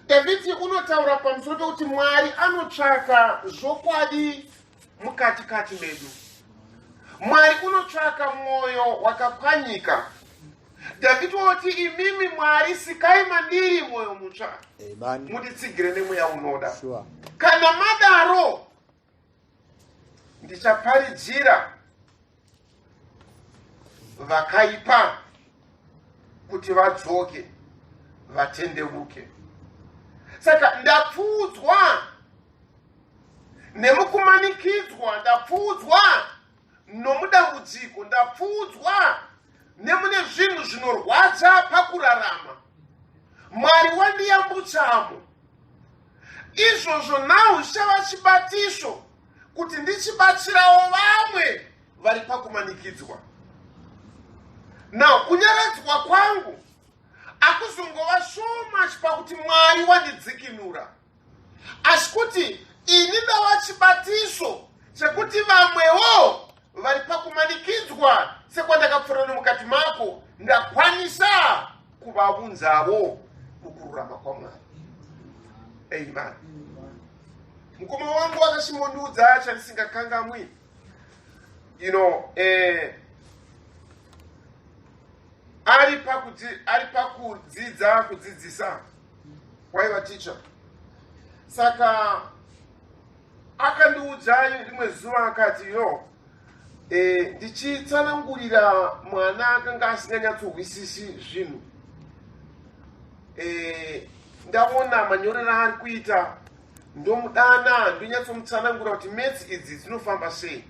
Dhavhidhi unotaura pamusoro pekuti Mwari anotsvaka zvokwadi mukati kati medu. Mwari unotsvaka mwoyo wakapwanyika. Dhavhidhi woti, imimi Mwari sikai mandiri mwoyo mutsva, munditsigire nemweya unoda. Sure. Kana madaro ndichaparidzira vakaipa kuti vadzoke vatendevuke. Saka ndapfuudzwa nemukumanikidzwa, ndapfuudzwa nomudambudziko, ndapfuudzwa nemune zvinhu zvinorwadza pakurarama. Mwari wandiyambutsamo. Izvozvo nhau zvichava chibatiso kuti ndichibatsirawo vamwe vari pakumanikidzwa. Now kunyaradzwa kwangu akuzongova so much pakuti Mwari wandidzikinura, asi kuti ini ndava chibatiso chekuti vamwewo vari pakumanikidzwa sekwandakapfuura nomukati mako, ndakwanisa kuvabvunzawo kukururama kwaMwari. Amen. Mukoma wangu akasimondiudza chandisingakangamwi. You know, ari pakudzidza kudzidzisa, waiva teacher. Saka akandiudza rimwe zuva akati, yo, ndichitsanangurira mwana akanga asinganyatsohwisisi zvinhu, ndaona manyorero aari kuita, ndomudana, ndonyatsomutsanangura kuti maths idzi dzinofamba sei.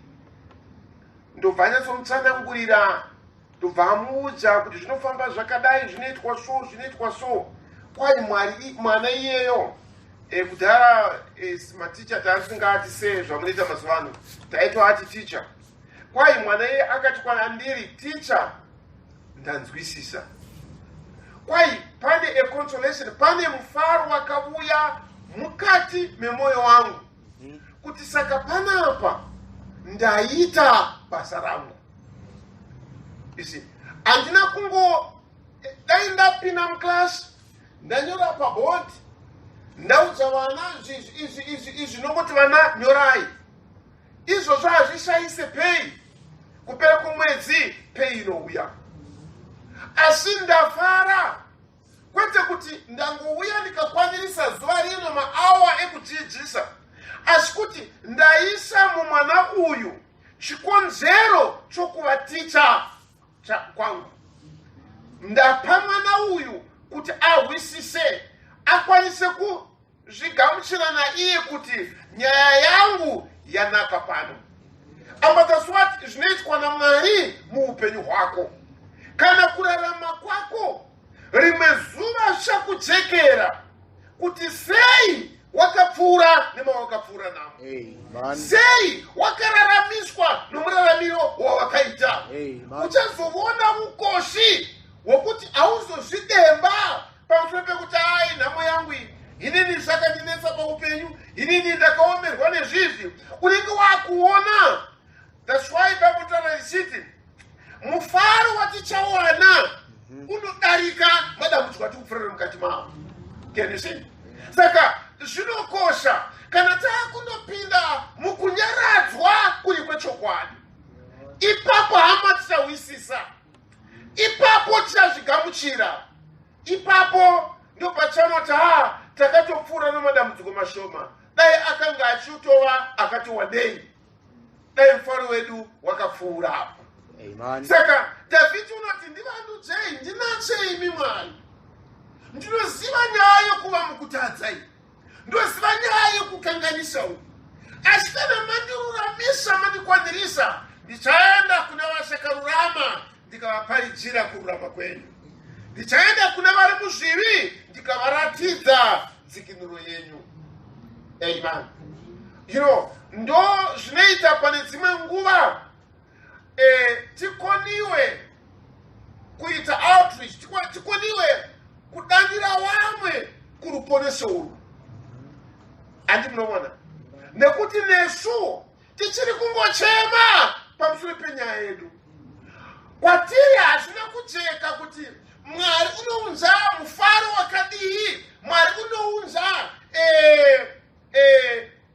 Ndobva anyatsomutsanangurira, ndobva amuudza kuti zvinofamba zvakadai, zvinoitwa so, zvinoitwa so. Kwai Mwari mwana iyeyo, kudhara maticha taasingati se zvamunoita mazuva ano, taitoati ticha. Kwai mwana iye akati kwandiri, ticha, ndanzwisisa. Kwai pane a consolation, pane mufaro wakauya mukati memwoyo wangu kuti saka panapa ndaita basa rangu. Isi handina kungo dai ndapinda muclass, ndanyora pabhodhi, ndaudza vana izvi izvi izvi izvi, nongoti vana nyorai izvozvo, hazvishayise pay. Kupera kwomwedzi pay inouya. Asi ndafara kwete kuti ndangouya ndikakwanirisa zuva rino maawa ekudzidzisa, asi kuti ndaisa mumwana uyu chikonzero chokuva ticha kwangu. Ndapa mwana uyu kuti ahwisise, akwanise kuzvigamuchira naiye kuti nyaya yangu yanaka pano. But that's what zvinoitwa naMwari muupenyu hwako kana kurarama kwako. Rimwe zuva zvichakujekera kuti sei wakapfuura nemawakapfuura namo, sei wakararamiswa nomuraramiro wawakaita. Uchazoona ukoshi hwokuti hauzozvidemba pamusoro pekuti, "Ai, nhamo yangu iyi, inini zvakandinetsa paupenyu, inini ndakaomerwa nezvizvi." Unenge wakuona. That's why Bible taura richiti mufaro watichawana unodarika madambudziko atiri kupfuurira mukati mawo. Can you see? Saka zvinokosha kana taakundopinda mukunyaradzwa kuri kwechokwadi. Ipapo, hama, tichahwisisa, ipapo tichazvigamuchira, ipapo ndopachanoti, ha, takatopfuura nomadambudziko mashoma. Dai akanga achitova akati wadei, dai mufaro wedu wakapfuura apo. Amen. Saka Dhavhidhi unoti, "Ndivandudzei, ndinatsei imi Mwari. Ndinoziva nyaya yokuva mukutadza iyi, ndoziva nyaya yekukanganisa uku, asi kana mandiruramisa, mandikwanirisa, ndichaenda kuna vasakarurama ndikavaparidzira kururama kwenyu. Ndichaenda kuna vari muzvivi ndikavaratidza dzikinuro yenyu." Amen. Ndo zvinoita pane dzimwe nguva tikoniwe kuita outreach, tikoniwe kudanira vamwe kuruponeso urwu. Handi munoona nekuti nesu tichiri kungochema pamusoro penyaya yedu. Kwatiri hazvina kujeka kuti Mwari unounza mufaro wakadii, Mwari unounza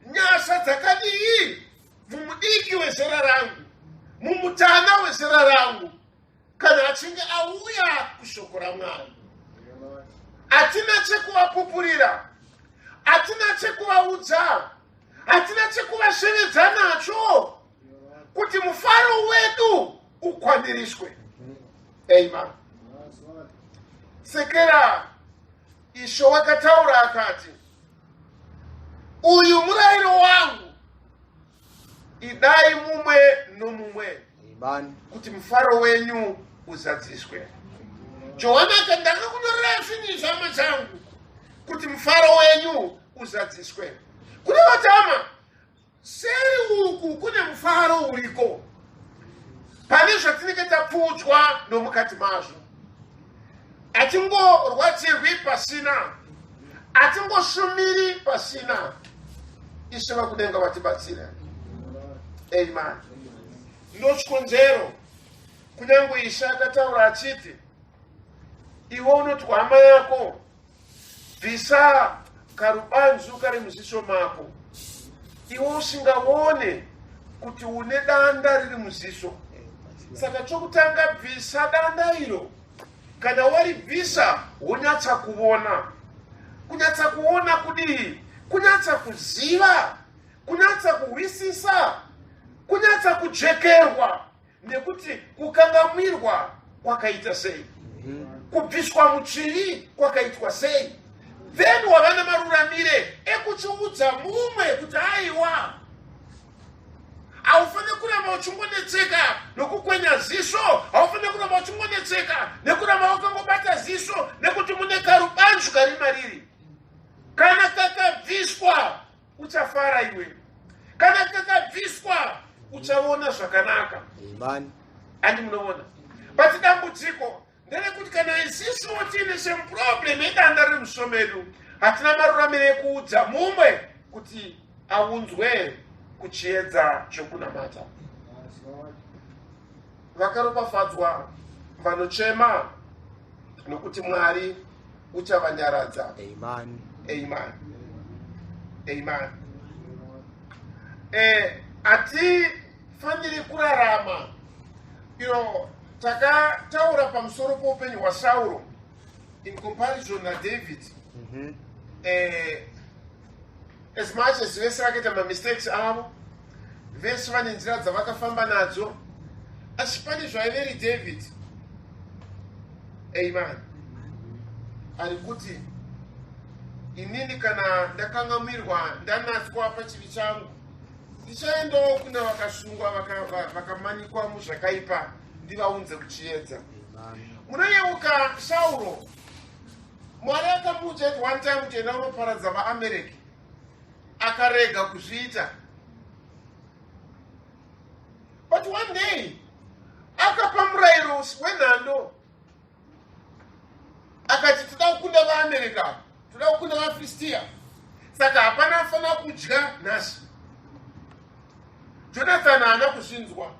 nyasha dzakadii mumudiki wezera rangu, mumutana wezera rangu, kana achinge auya kushoko raMwari. Hatina chekuvapupurira, hatina chekuvaudza, hatina chekuvashevedza nacho kuti mufaro wedu ukwaniriswe. Amen. Sekera Ishe wakataura akati, "Uyu murayiro wangu, idai mumwe nomumwe Amen. kuti mufaro wenyu uzadziswe." Johani akati, "Ndakakunyorerai zvinhu izvi, hama dzangu, kuti mufaro wenyu uzadziswe." Kune vatama seri uku kune mufaro uriko pane zvatinenge tapfuudzwa nomukati mazvo. Hatingorwadzirwi pasina, hatingoshumiri pasina. Ishe vakudenga vatibatsira. Amen. Ndochikonzero kunyange Ishe akataura achiti, "Iwe unoti kuhama yako, 'Bvisa karubanzu kari muziso mako,' iwe usingaone kuti une danda riri muziso. Saka chokutanga bvisa danda iro. Kana waribvisa, wonyatsa kuona." Kunyatsa kuona kudii? Kunyatsa kuziva, kunyatsa kuhwisisa, kunyatsa kujekerwa nekuti kukangamwirwa kwakaita sei, kubviswa muchivi kwakaitwa sei. Then wava nemaruramire ekuchiudza mumwe kuti, "Aiwa, haufaniri kuramba uchingonetseka nokukwenya ziso, haufaniri kuramba uchingonetseka nekuramba wakangobata ziso nekuti mune karubanzu kari mariri. Kana kakabviswa, uchafara iwe. Kana kakabviswa, uchaona zvakanaka." Amen. Handi munoona? But dambudziko nderekuti kana isusuwo tiine same problem yedanda riri muziso medu, hatina maruramiro ekuudza mumwe kuti aunzwe kuchiedza chokunamata. Vakaropafadzwa vanochema, nokuti Mwari uchavanyaradza. Amen. Amen, amen. Hatifaniri kurarama. Takataura pamusoro poupenyu hwaSauro in comparison naDavid. As much as vese vakaita mamistakes avo, vese vane nzira dzavakafamba nadzo, asi pane zvaiveri David, amen, ari kuti inini kana ndakangamirwa, ndanatswa pachivi changu, ndichaendawo kuna vakasungwa, vakamanikwa muzvakaipa, ndivaunze kuchiedza. Munoyeuka Sauro, Mwari akamuudza at one time kuti enda unoparadza vaAmereki, akarega kuzviita. But one day akapa murayiro wenhando, akati toda kukunda vaAmerica, toda kukunda vaFilistia, saka hapana afanira kudya nhasi. Jonathan haana kuzvinzwa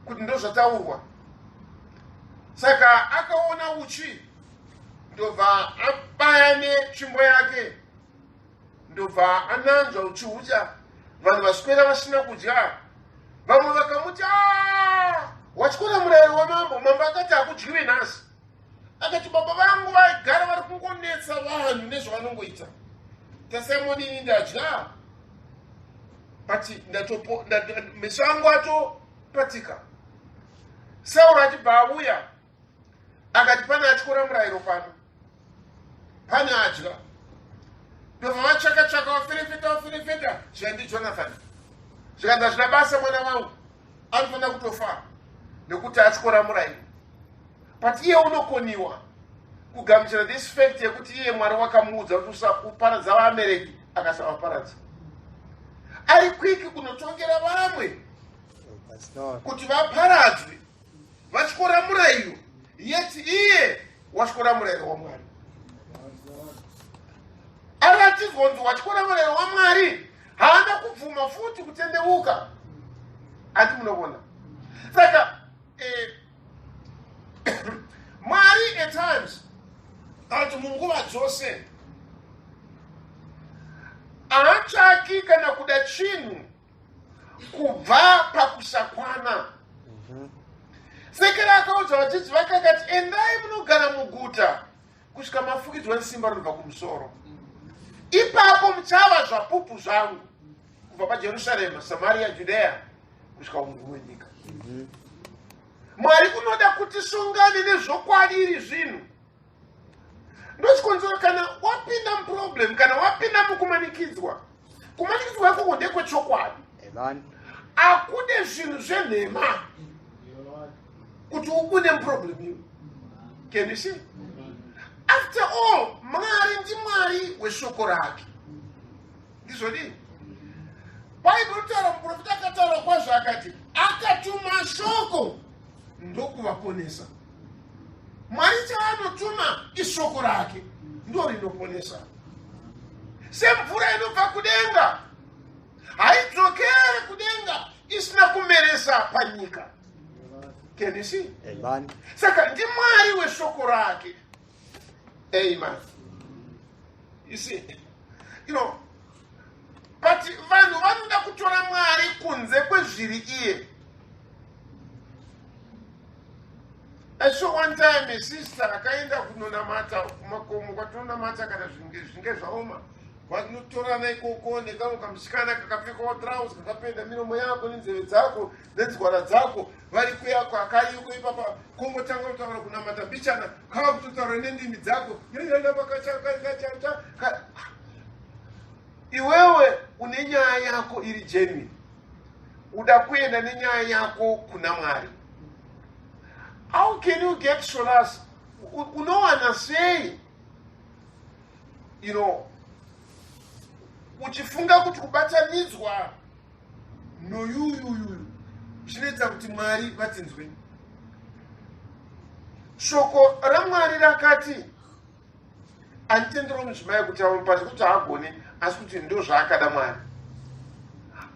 kuti ndo zvataurwa, saka akaona uchi, ndobva abaya netsvimbo yake, ndobva ananzva uchi hucha. Vanhu vaswera vasina kudya. Vamwe vakamuti, ah, watyora murayiro wamambo, mambo akati hakudyiwe nhasi. Akati, baba vangu vaigara vari kungonetsa vanhu nezvavanongoita, tasamonini ndadya, but meso angu atopatika. Sauro achibva auya akati pane atyora murayiro pano, pane adya. Ndobva vatsvaka tsvaka, vaferefeta vaferefeta, zvikandi Jonathan. Zvikanzi hazvina basa, mwana wangu anofanira kutofa nekuti atyora murayiro. But iye unokoniwa kugamuchira this fact yekuti iye Mwari wakamuudza kuti usaparadza vaAmereki, akasavaparadza. Ari quick kunotongera vamwe kuti vaparadzwe vatyora murayiro, yet iye watyora murayiro waMwari. Aratidzwa kunzi watyora murayiro waMwari, haana kubvuma futi kutendeuka. Handi munovona? Saka Mwari at times, kana kuti munguva dzose, haatsvaki kana kuda chinhu kubva pakusakwana. Sekera akaudza vadzidzi vake akati, endai munogara muguta kusvika mafukidzwa nesimba rinobva kumusoro, ipapo muchava zvapupu zvangu kubva paJerusarema, Samaria, Judea, kusvika kumugumo wenyika. Mwari unoda kuti sungane nezvokwadi iri zvinhu. Ndochikonzero kana wapinda muproblem, kana wapinda mukumanikidzwa, kumanikidzwa ikoko ndekwechokwadi, akude zvinhu zvenhema kuti ubude muproblem iwe. Can you see? After all, Mwari ndiMwari weshoko rake. Ndizvodii? Bhaibheri rinotaura, muprofita akataura kwazvo akati akatuma shoko ndokuvaponesa. Mwari chaanotuma ishoko rake, ndo rinoponesa. Semvura inobva kudenga, haidzokere kudenga isina kumeresa panyika. Can you see? Amen. Saka ndiMwari weshoko rake. Amen. You see, but vanhu vanoda kutora Mwari kunze kwezviri iye. I saw one time a sister akaenda kunonamata kumakomo kwatinonamata kana zvinge zvaoma, kwatinotorana ikoko nekamwe kamusikana kakapfekawo trouse, kakapenda miromo yako nenzeve dzako nenzwara dzako. Vari kuyako akariko ipapa, kungotanga kutaura kunamata mbichana, kava kutotaura nendimi dzako. Iwewe une nyaya yako iri genuine, uda kuenda nenyaya yako kuna Mwari. How can you get solace? Unowana sei uchifunga kuti kubatanidzwa noyuyuyuyu zvinoita kuti Mwari vatinzwe? Shoko raMwari rakati handitendero mudzimai kuti amupazi kuti haagoni, asi kuti ndo zvaakada Mwari.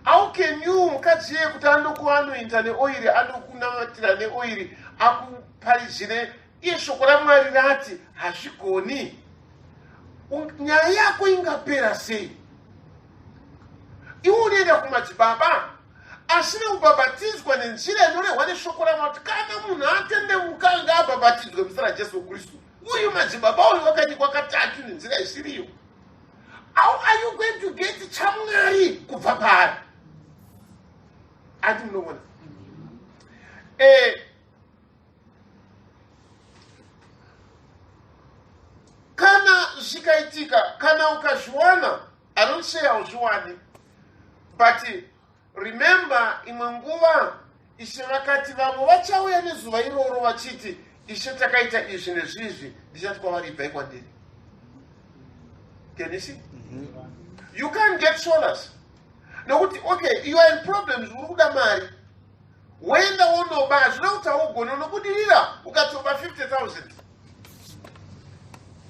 How can you mukadzi iye kuti andokuanointa neoiri, andokunamatira neoiri, akuparidzire, iye shoko raMwari rati hazvigoni? Nyaya yako ingapera sei? Iwe unoenda kumadzibaba. Asina kubhabhatidzwa nenzira inorehwa neshoko raMwari kuti kana munhu atendeuka ngaabhabhatidzwe muzita raJesu Kristu. Uyu madzibaba uyu wakanyikwa katatu nenzira isiriyo. How are you going to get chaMwari kubva paari? Ati munoona. Eh, kana zvikaitika kana ukazviwana i don't say hauzviwani but remember imwe nguva ishe vakati vamwe vachauya nezuva iroro vachiti ishe takaita izvi nezvizvi ndichati kwavari ibvai kwandiri can you see mm -hmm. you can't get solace nokuti okay you are in problems uri kuda mari woenda wonoba hazvina kuti haugone unobudirira ukatoba 50000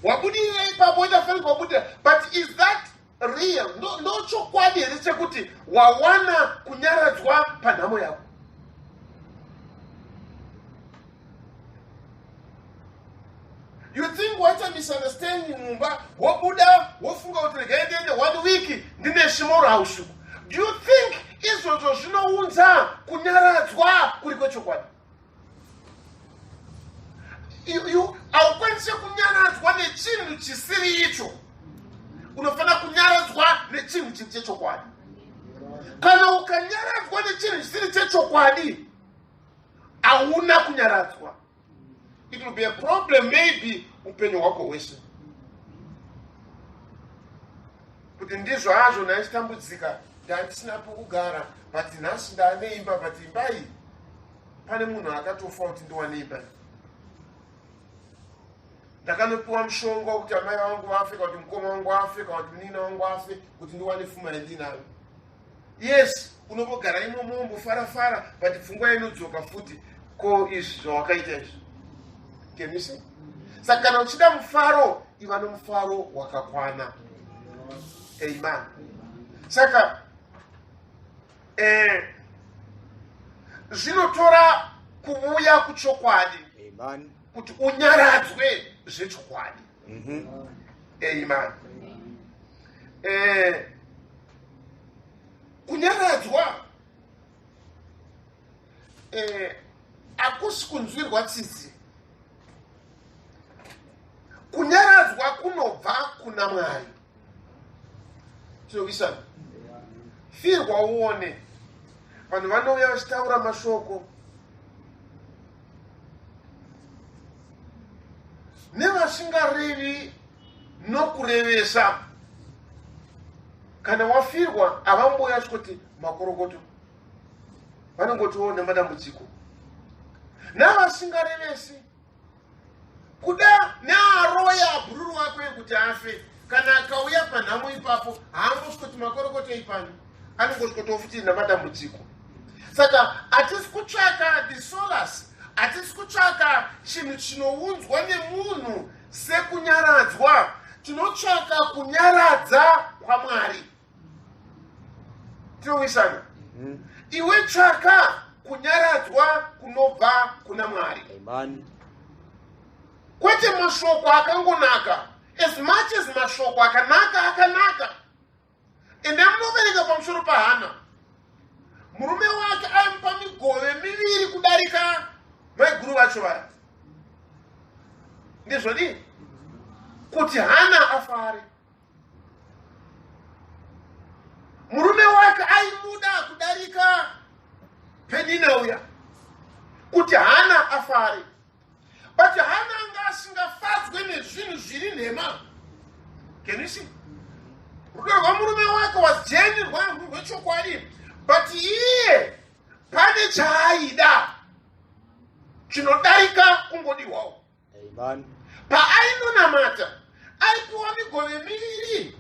wabudirira ipapo woita fanike wabudirira but is that real ndochokwadi here chekuti wawana kunyaradzwa panhamo yako you think waita misunderstanding mumba wobuda wofunga kuti regai ndiende one week ndine small house do you think izvozvo zvinounza kunyaradzwa kuri kwechokwadi haukwanise kunyaradzwa nechinhu chisiri icho unofanira kunyaradzwa nechinhu chiri chechokwadi kana ukanyaradzwa nechinhu chisiri chechokwadi hauna kunyaradzwa it will be a problem maybe upenyu hwako hwese kuti ndizvo hazvo ndaichitambudzika ndandisina pokugara but nhasi ndaane imba but imba iyi pane munhu akatofa kuti ndiwane imba iyi ndakanopiwa mushonga wekuti amai vangu vafe kana kuti mukoma wangu afe kana kuti munin'ina wangu afe kuti ndiwane fuma yandinayo yes unombogara imomo wombofarafara but pfungwa inodzoka futi ko izvi zvawakaita izvi can you see saka kana uchida mufaro iva nomufaro wakakwana amen saka eh, zvinotora kuvuya kuchokwadi kuti unyaradzwe zvechokwadi mm -hmm. amen eh, kunyaradzwa eh, hakusi kunzwirwa tsitsi kunyaradzwa kunobva kuna mwari tinokuisana firwa uone vanhu vanouya vachitaura mashoko nevasingarevi nokurevesa kana wafirwa havamboya kuti makorokoto vanongotiwo nemadambudziko navasingarevesi kuda nearoya bhururu wako yekuti afe kana akauya panhamo ipapo haangosvikoti makorokoto ipano anongosvikotiwo futi namatambudziko saka hatisi kutsvaka the solace hatisi kutsvaka chinhu chinounzwa nemunhu sekunyaradzwa tinotsvaka kunyaradza kwamwari tinowisana mm. iwe tsvaka kunyaradzwa kunobva kuna mwari kwete mashoko akangonaka as much as mashoko akanaka akanaka ende munoverenga pamusoro pahana murume wake aimupa migove miviri kudarika maiguru vacho vaya ndizvodii kuti hana afare murume wake aimuda kudarika penina uya kuti hana afare but hana anga asingafadzwe nezvinhu zviri nhema can you see rudo rwamurume wake was jeni rwechokwadi but iye pane chaaida chinodarika kungodiwawo paainonamata aipiwa migove miviri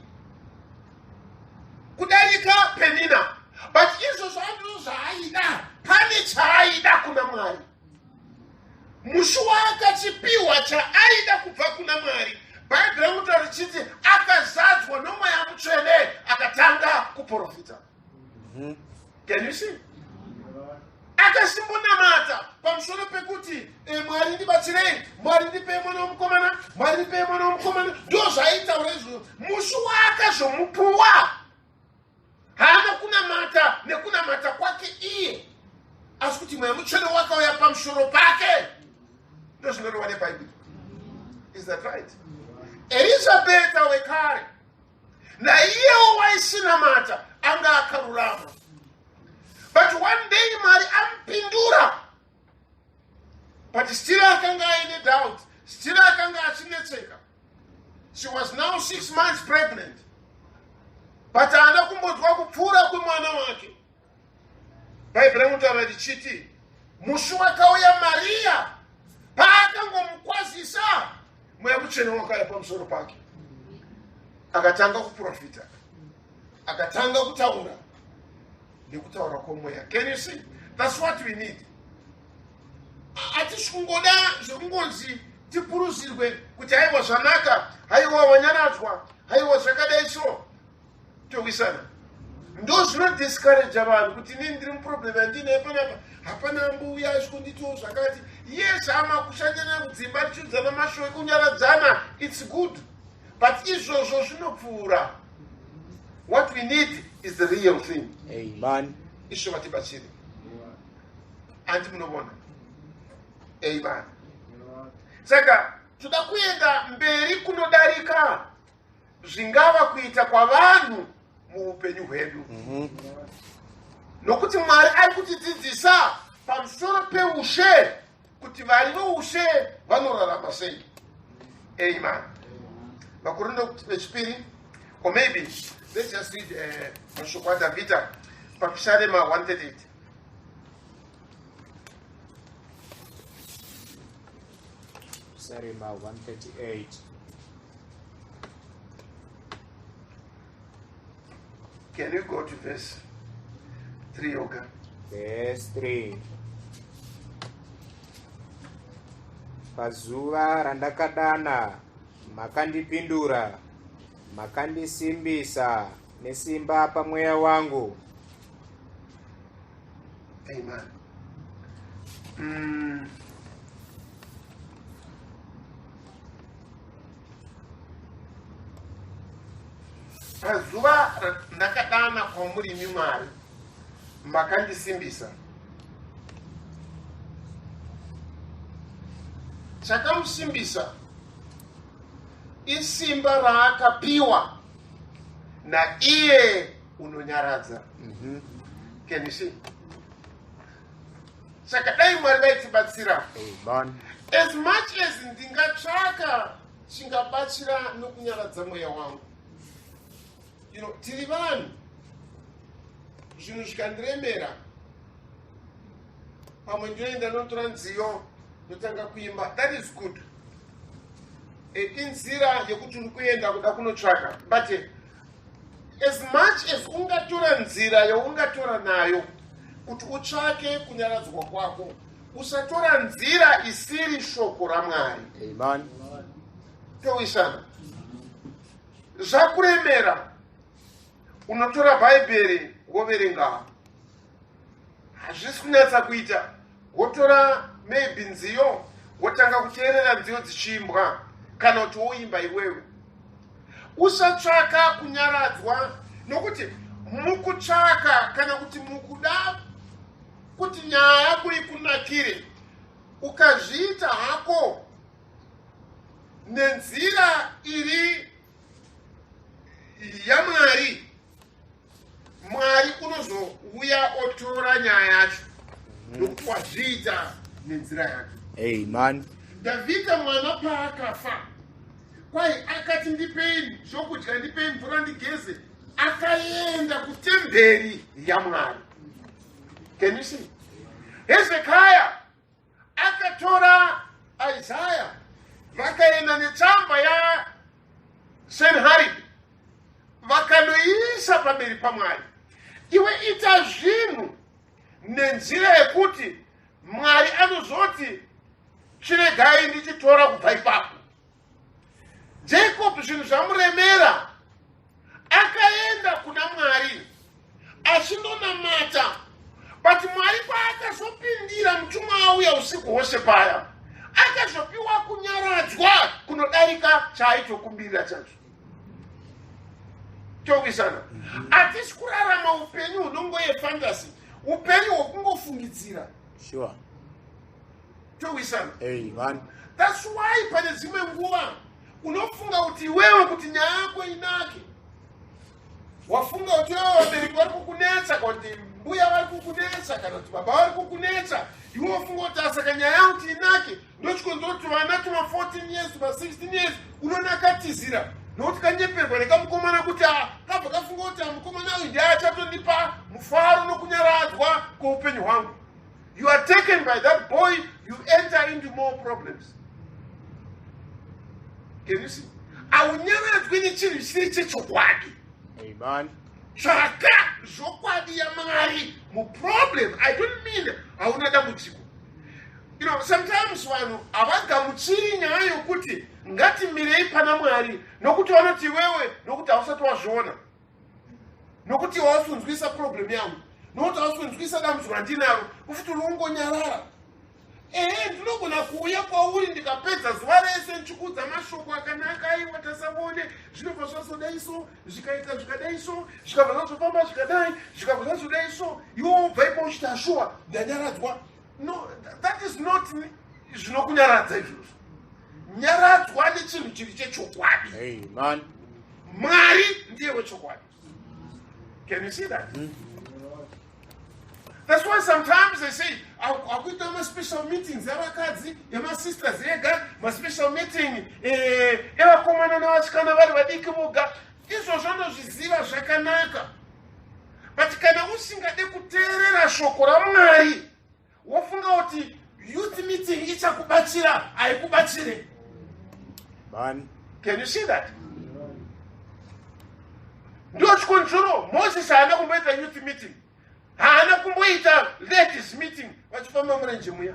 kudarika penina but izvozvo andizvo zvaaida pane chaaida kuna mwari musi waakachipiwa chaaida kubva kuna mwari bhaibheri rinotaura richiti akazadzwa nomweya mutsvene akatanga kuprofita mhm. Can you see? Akasimbonamata pamusoro pekuti e, Mwari ndibatsirei, Mwari ndipei mwana womukomana, Mwari ndipei mwana womukomana. Ndo zvaaitaura izvozvo. Musi waakazomupuwa haana kunamata nekunamata kwake. wake iye, asi kuti Mweya Mutsvene wakauya pamusoro pake. Ndozvinoreva neBhaibheri. Is that right? Erizabheta wekare naiyewo waisinamata anga akarurama, but one day Mwari amupindura, but still akanga aine doubt, still akanga achinetseka. She was now 6 months pregnant, but haana kumbonzwa kupfuura kwemwana wake. Bhaibheri rinotaura richiti musi wakauya Mariya, paakangomukwazisa, Mweya Mutsvene wakauya pamusoro pake, akatanga kuprofita, akatanga kutaura nekutaura kwomweya. Can you see? That's what we need. Hatisi kungoda zvekungonzi tipuruzirwe kuti haiwa zvanaka, haiwa wanyaradzwa, haiwa zvakadai. So towisana, ndo zvinodiscouraja vanhu kuti inini ndiri muproblem yandinaye panapa, hapana mbuya zvikunditiwo zvakati. Yes, hama, kushandana kudzimba tichiudzana mashoko ekunyaradzana, it's good, but izvozvo zvinopfuura. What we need is the real thing. Amen. Isvo vatibatsire, handi munovona? Amen. Saka toda kuenda mberi kunodarika zvingava kuita kwavanhu muupenyu hwedu, nokuti Mwari ari kutidzidzisa pamusoro peushe, kuti vari voushe vanorarama sei. Amen. Vakorinde vechipiri, or maybe let's just read mashoko aDhavhidha paPisarema 138. Pisarema 138. Can you go to verse 3 yoga? Verse 3. Pazuva randakadana, makandipindura, makandisimbisa nesimba pamweya wangu. Amen. Pazuva randakadana kwamuri, Mwari, makandisimbisa. Chakamusimbisa isimba raakapiwa naiye unonyaradza. Can you see? Saka dai Mwari vaitibatsira. Amen. As much as ndingatsvaka chingabatsira nokunyaradza mweya wangu, tiri vanhu, zvinhu zvikandiremera, pamwe ndinoenda notora nziyo, ndotanga kuimba. That is good. Inzira yekuti uri kuenda kuda kunotsvaka, but as much as ungatora nzira yaungatora nayo kuti utsvake kunyaradzwa kwako, usatora nzira isiri shoko raMwari. Amen. Towisana, zvakuremera, unotora Bhaibheri woverenga. Hazvisi kunyatsa kuita, wotora maybe nziyo, wotanga kuteerera nziyo dzichiimbwa, kana kuti woimba iwewe. Usatsvaka kunyaradzwa, nokuti mukutsvaka kana kuti mukuda kuti nyaya yako ikunakire, ukazviita hako nenzira iri yaMwari, Mwari unozouya otora nyaya yacho, nokuti wazviita nenzira yake. Amen. Dhavhidha, mwana paakafa, kwai akati, "Ndipei zvokudya, ndipei mvura ndigeze." Akaenda kutemberi yaMwari. Can you see? Hezekaya akatora Isaya, vakaenda netsamba yaSenharibhi, vakanoiisa pamberi paMwari. Iwe ita zvinhu nenzira yekuti Mwari anozoti, "Chiregai ndichitora kubva ipapo." Jacob, zvinhu zvamuremera, akaenda kuna Mwari achindonamata, but Mwari paakazopindira, mutumwa auya usiku hwose paya, akazopiwa kunyaradzwa kunodarika chaaitokumbirira chacho. Towisana, hatisi kurarama upenyu hunongoye fantasy. Upenyu hwokungofungidzira. Sure. Towisana. Amen. That's why pane dzimwe nguva unofunga kuti iwewe kuti nyaya yako inake, wafunga kuti iwewe vabereki vari kukunetsa, kana kuti mbuya vari kukunetsa, kana kuti baba vari kukunetsa, iwe wafunga kuti asaka nyaya yangu kuti inake. Ndochikonzero kuti vana tuma 14 years, tuma 16 years, unonakatizira nokuti kanyeperwa nekamukomana kuti kabva kafunga kuti mukomana uyu ndiye achatondipa mufaro nokunyaradzwa kweupenyu hwangu. You are taken by that boy, you enter into more problems. Can you see? Aunyaradzwi nechinhu chisiri chechokwadi. Amen. Tsvaka zvokwadi yaMwari muproblem. I don't mean hauna dambudziko. You know, sometimes vanhu havagamuchiri nyaya yokuti ngatimirei pana Mwari, nokuti vanoti iwewe nokuti hausati wazviona, nokuti hausi kunzwisa problem yangu, nokuti hausi kunzwisa dambudziko randinaro, kufuti uri ungonyarara. Ehe, ndinogona kuuya kwauri ndikapedza zuva rese ndichikuudza mashoko akanaka, aiwa tasavone zvinobva zvazodai so, zvikaita zvikadai so, zvikabva zvazofamba zvikadai, zvikabva zvazodai so, iwe wobva ipo uchiti ashuwa ndanyaradzwa. No, that is not zvinokunyaradza izvozvo. Nyaradzwa nechinhu chiri chechokwadi. Amen. Mwari ndiye wechokwadi. Can you see that? That's why sometimes they say akuita maspecial meetings evakadzi, emasisters ega, maspecial meeting evakomana nevasikana vari vadiki voga. Izvozvo ndozviziva zvakanaka, but kana usingade kuteerera shoko raMwari, wofunga kuti youth meeting ichakubatsira, haikubatsire. Amen. Can you see that? Ndo chikonzero Moses haana kumboita youth meeting, haana kumboita ladies meeting vachifamba murenje muya,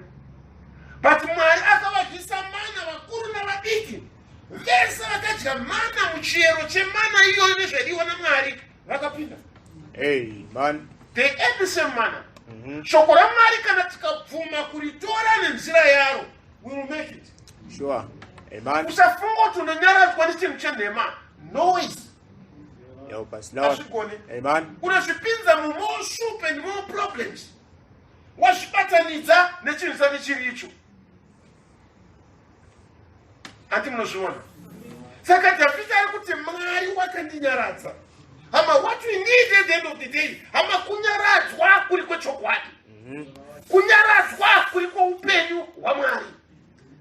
but Mwari akavadyisa mana, vakuru navadiki vese vakadya mana. Muchiyero chemana iyoyo nezvaidiwa naMwari vakapinda. Amen. They ate the same manna. Shoko raMwari, kana tikabvuma kuritora nenzira yaro, we will make it. Sure. Amen. Usafunga kuti unonyaradzwa nechinhu chenhema. No ways. Help us, Lord. Hazvigoni. Amen. Unozvipinza mumore soup and more problems, wazvibatanidza nechinhu chisati chiri icho. Hati munozviona? Saka Dhavhidhi ari kuti Mwari wakandinyaradza. Hama, what we need at the end of the day, hama, kunyaradzwa kuri kwechokwadi, kunyaradzwa kuri kwoupenyu hwaMwari.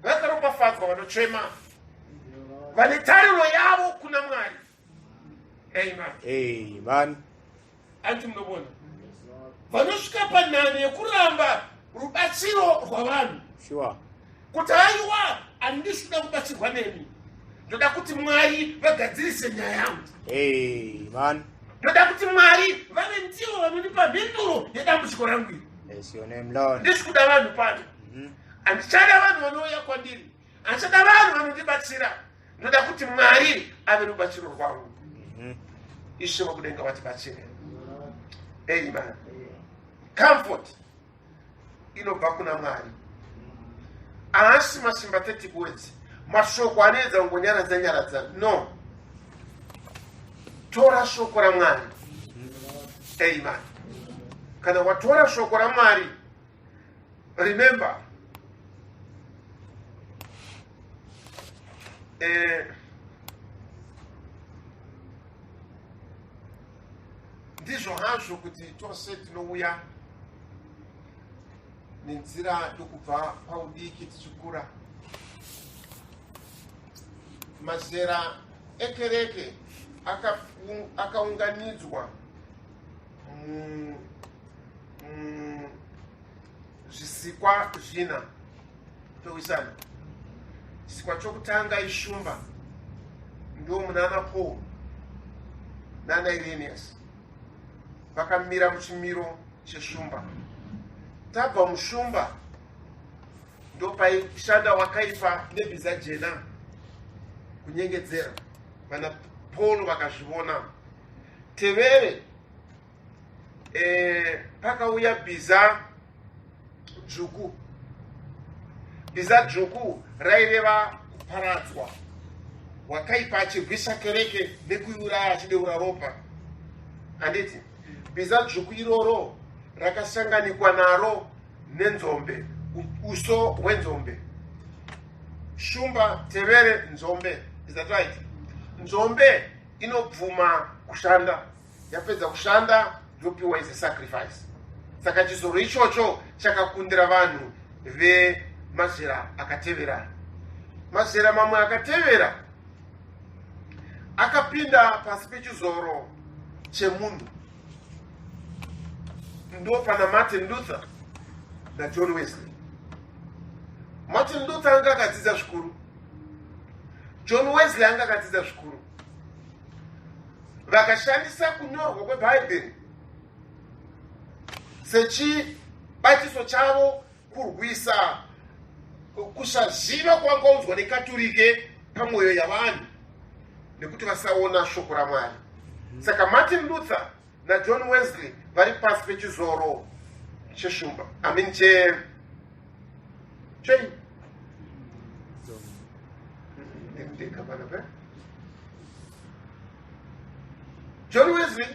Vakaropafadzwa vanochema, vane tariro yavo kuna Mwari. Amen. Amen. Anti munovona vanosvika panhano yekuramba rubatsiro rwavanhu, kuti aiwa, handisi kuda kubatsirwa nemi, ndoda kuti Mwari vagadzirise nyaya yangu. Amen. Ndoda kuti Mwari vave ndivo vanondipa mhinduro yedambudziko rangu iri. Bless your name, Lord. Ndisi kuda vanhu pano. Handichada vanhu vanouya kwandiri, handichada vanhu vanondibatsira, ndoda kuti Mwari ave rubatsiro rwangu. Ishe wakudenga vatibatsire. Amen. Comfort inobva kuna Mwari, haasi masympathetic words, mashoko anoedza kungonyaradza nyaradza. No, tora shoko raMwari. Amen. Kana watora shoko raMwari, remember, ndizvo hazvo kuti tose tinouya nenzira yokubva paudiki tichikura. Mazera ekereke akaunganidzwa zvisikwa zvina. Towisana. Chisikwa chokutanga ishumba, ndo munana Paul nana Irenaeus, vakamira muchimiro cheshumba. Tabva mushumba, ndopaishanda wakaipa nebhiza jena kunyengedzera. Vana Paul vakazvivona. Tevere, pakauya bhiza dzvuku. Bhiza dzvuku raireva kuparadzwa, wakaipa achirwisa kereke nekuiuraya achideura ropa, handiti? Bhiza dzvuku iroro. rakasanganikwa naro nenzombe, uso hwenzombe. Shumba tevere nzombe. Is that right? Nzombe inobvuma kushanda, yapedza kushanda yopiwa as a sacrifice. Saka chizoro ichocho chakakundira vanhu vemazera akatevera. Mazera mamwe akatevera akapinda pasi pechizoro chemunhu, ndo pana Martin Luther naJohn Wesley. Martin Luther anga akadzidza zvikuru, John Wesley anga akadzidza zvikuru. Vakashandisa kunyorwa kweBhaibheri sechibatiso chavo kurwisa kusaziva kwangaunzwa nekaturike pamwoyo yavanhu nekuti vasaona shoko raMwari. Saka Martin Luther naJohn Wesley vari pasi pechizoro cheshumba, I mean che chei John Wesley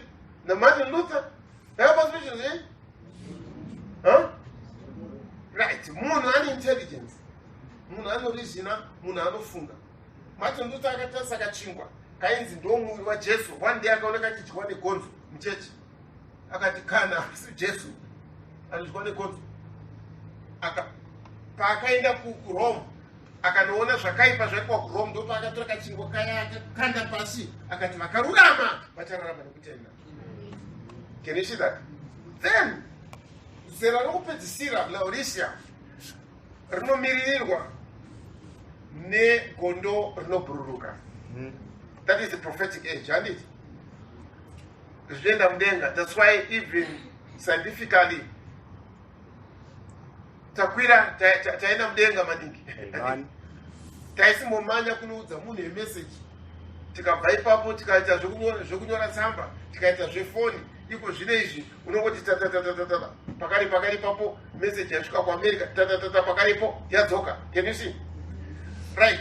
naMartin Luther vaiva pasi pechizoro? Huh? Right, munhu ane intelligence, munhu anorizina, munhu anofunga. Martin Luther akatarisa kachingwa kainzi ndo muviri waJesu. One day akaona kachidyiwa negonzo muchechi, akati kana asi Jesu anodyiwa negonzo. Aka paakaenda kuRome akanoona zvakaipa zvaitwa kuRome, ndopaakatora kachingwa kaya akakanda pasi akati vakarurama vachararama nekutenda. Can you see that? Then zera rokupedzisira, Laodicea, rinomiririrwa negondo rinobhururuka. That is the prophetic age, handiti? Zvichienda mudenga. That's why even scientifically takwira taenda mudenga maningi. Amen. Taisimbomanya kunoudza munhu yemeseji, tikabva ipapo tikaita zvekunyora tsamba, tikaita zvefoni. Iko zvino izvi unongoti tatatatatata, pakari pakari ipapo meseji yasvika kuAmerica, tatatata pakaripo yadzoka. Can you see? Right,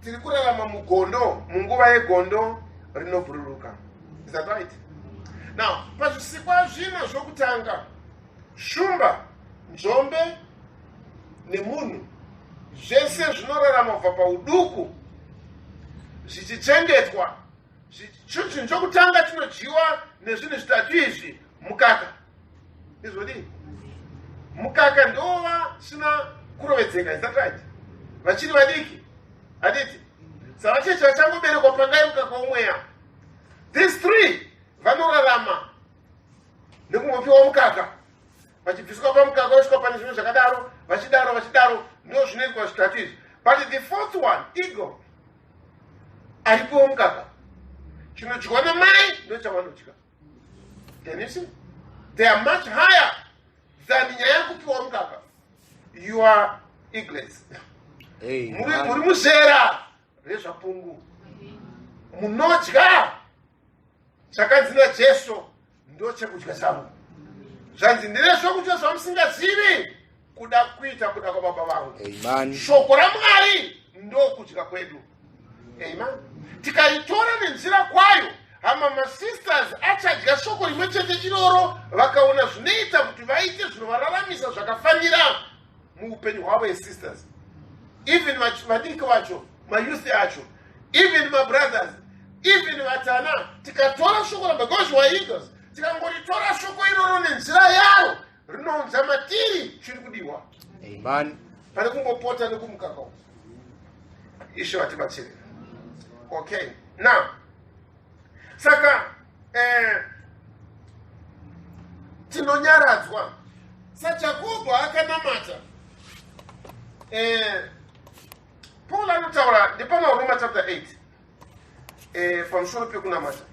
tiri kurarama mugondo, munguva yegondo rinobhururuka. Is that right? Now pazvisikwa zvino zvokutanga, shumba, nzombe nemunhu, zvese zvinorarama kubva pauduku zvichichengetwa. Chinhu chokutanga chinodyiwa nezvinhu zvitatu izvi mukaka. Izvodii? Mukaka ndova sina kurovedzeka. Is that right? Vachiri vadiki, handiti? Savacheche vachangoberekwa, pangai mukaka womweya. These three vanorarama nekungopiwa mukaka, vachibviswa pamukaka vasvika pane zvimwe zvakadaro, vachidaro vachidaro. Ndo zvinoitwa zvitatu izvi. But the fourth one, eagle, aripiwo mukaka. Chinodyiwa namai ndo chavanodya. Can you see? They are much higher than nyaya yekupiwa mukaka. You are eaglets. Muri muzera rezvapungu, munodya chakanzi naJesu ndo chekudya chavo. Zvanzi, "Ndine zvokudya zvamusingazivi," kuda kuita kuda kwababa vangu. Amen. Shoko raMwari ndo kudya kwedu. Amen. Tikaritora nenzira kwayo, hama, masisters achadya shoko rimwe chete iroro, vakaona zvinoita kuti vaite zvinovararamisa zvakafanira muupenyu hwavo esisters, even vadiki vacho, mayouth acho, even mabrothers, even vatana. Tikatora shoko ra, because we eagles, tikangoritora shoko iroro nenzira yaro, rinounza matiri chiri kudiwa. Amen. Pane kungopota nekumukaka uku. Ishe vatibatsire. Okay, now saka tinonyaradzwa saJakobho akanamata. Paul anotaura ndepana Roma chapter 8 pamusoro pekunamata,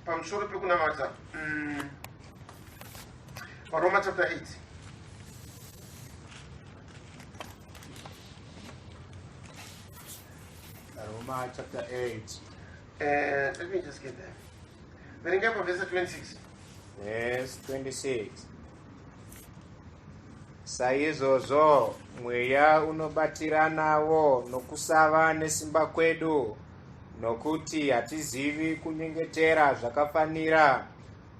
pamusoro pekunamata. Paroma chapter 8. Roma chapter 8. Let me just get there. Verengai pavhesi 26. Verse 26. Saizvozvo mweya unobatiranawo nokusava nesimba kwedu, Nokuti hatizivi kunyengetera zvakafanira,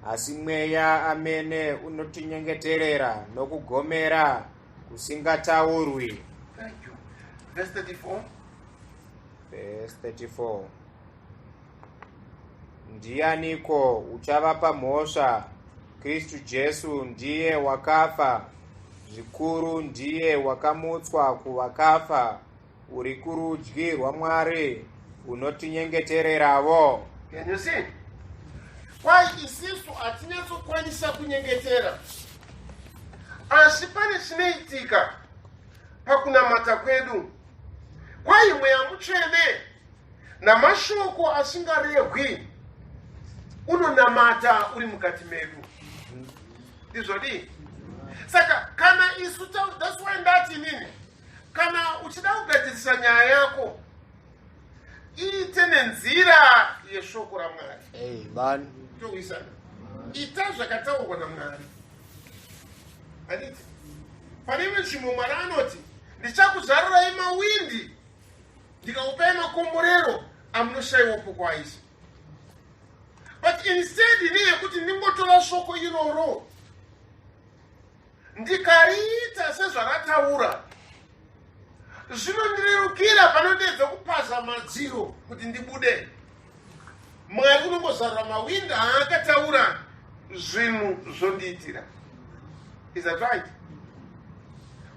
asi Mweya amene unotinyengeterera nokugomera kusingataurwi. Thank you. Verse 34. Verse 34. Ndianiko uchavapa mhosva? Kristu Jesu ndiye wakafa, zvikuru ndiye wakamutswa kuvakafa, uri kurudyi rwaMwari, unotinyengetereravo. Can you see? Kwai isisu hatinyatsokwanisa kunyengetera, asi pane chinoitika pakunamata kwedu. Kwai Mweya Mutsvene namashoko asingarehwi unonamata uri mukati medu. Ndizvodii? Saka kana isu, that's why ndati inini, kana uchida kugadzirisa nyaya yako, iite nenzira yeshoko raMwari. Amen. Towisana, ita zvakataurwa naMwari. Handiti pane imwe nzvimbo Mwari anoti, "Ndichakuzarurai mawindi, ndikakupai makomborero amunoshayiwa pokwaisa"? But instead ini yekuti ndingotora shoko iroro ndikariita sezvarataura, zvinondirerukira panodedza kupaza madziro kuti ndibude. Mwari unongozarura mawinda aakataura, zvinhu zvondiitira. Is that right?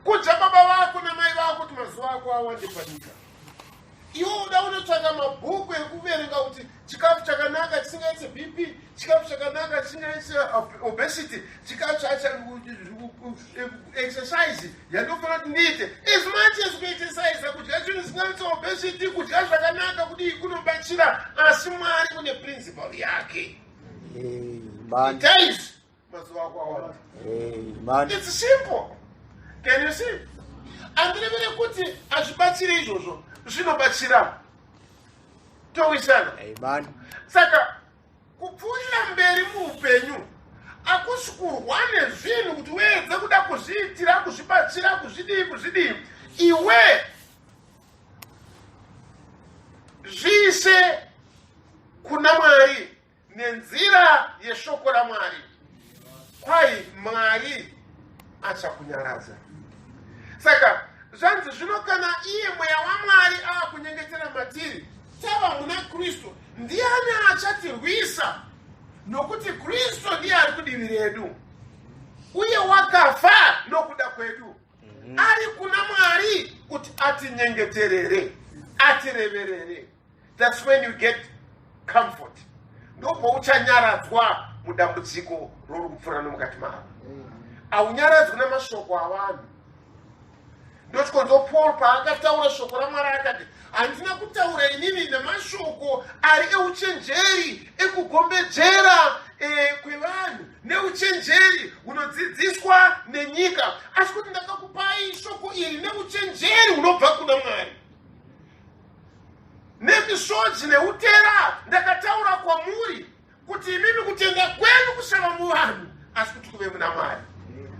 Kudza baba vako namai vako kuti mazuva ako awande panyika. Iwe uda unotsvaka mabhuku ekuverenga kuti chikafu chakanaka chisingaise BP, chikafu chakanaka chisingaise obesity, chikafu, exercise yandofanira kuti ndiite. As much as kuexercise, kudya zvinhu zvisingaise obesity, kudya zvakanaka, kudii, kunobatsira, asi Mwari une principle yake. Amen. Ita izvi, mazuva ako awanda. Amen. It's simple. Can you see? Handirevere kuti hazvibatsire izvozvo, zvinobatsira. Towisana? Amen. Saka kupfuurira mberi muupenyu hakusi kurwa nezvinhu kuti uedze kuda kuzviitira, kuzvibatsira, kuzvidii, kuzvidii. Iwe zviise kuna Mwari nenzira yeshoko raMwari. Kwai Mwari achakunyaradza. Saka zvanzi zvino, kana iye Mweya waMwari aakunyengetera matiri, tava muna Kristu, ndiani achatirwisa? Nokuti Kristu ndiye ari kudivi redu, uye wakafa nokuda kwedu, ari kuna Mwari kuti atinyengeterere, atireverere. That's when you get comfort. Ndopauchanyaradzwa mudambudziko rori kupfuura nomukati maro. Haunyaradzwi namashoko avanhu. Ndochikonzo Paul paakataura shoko raMwari akati, "Handina kutaura inini nemashoko ari euchenjeri ekugombedzera kwevanhu neuchenjeri hunodzidziswa nenyika, asi kuti ndakakupai shoko iri neuchenjeri hunobva kuna Mwari. Nemisodzi neutera ndakataura kwamuri, kuti imimi kutenda kwenyu kusava muvanhu, asi kuti kuve muna Mwari."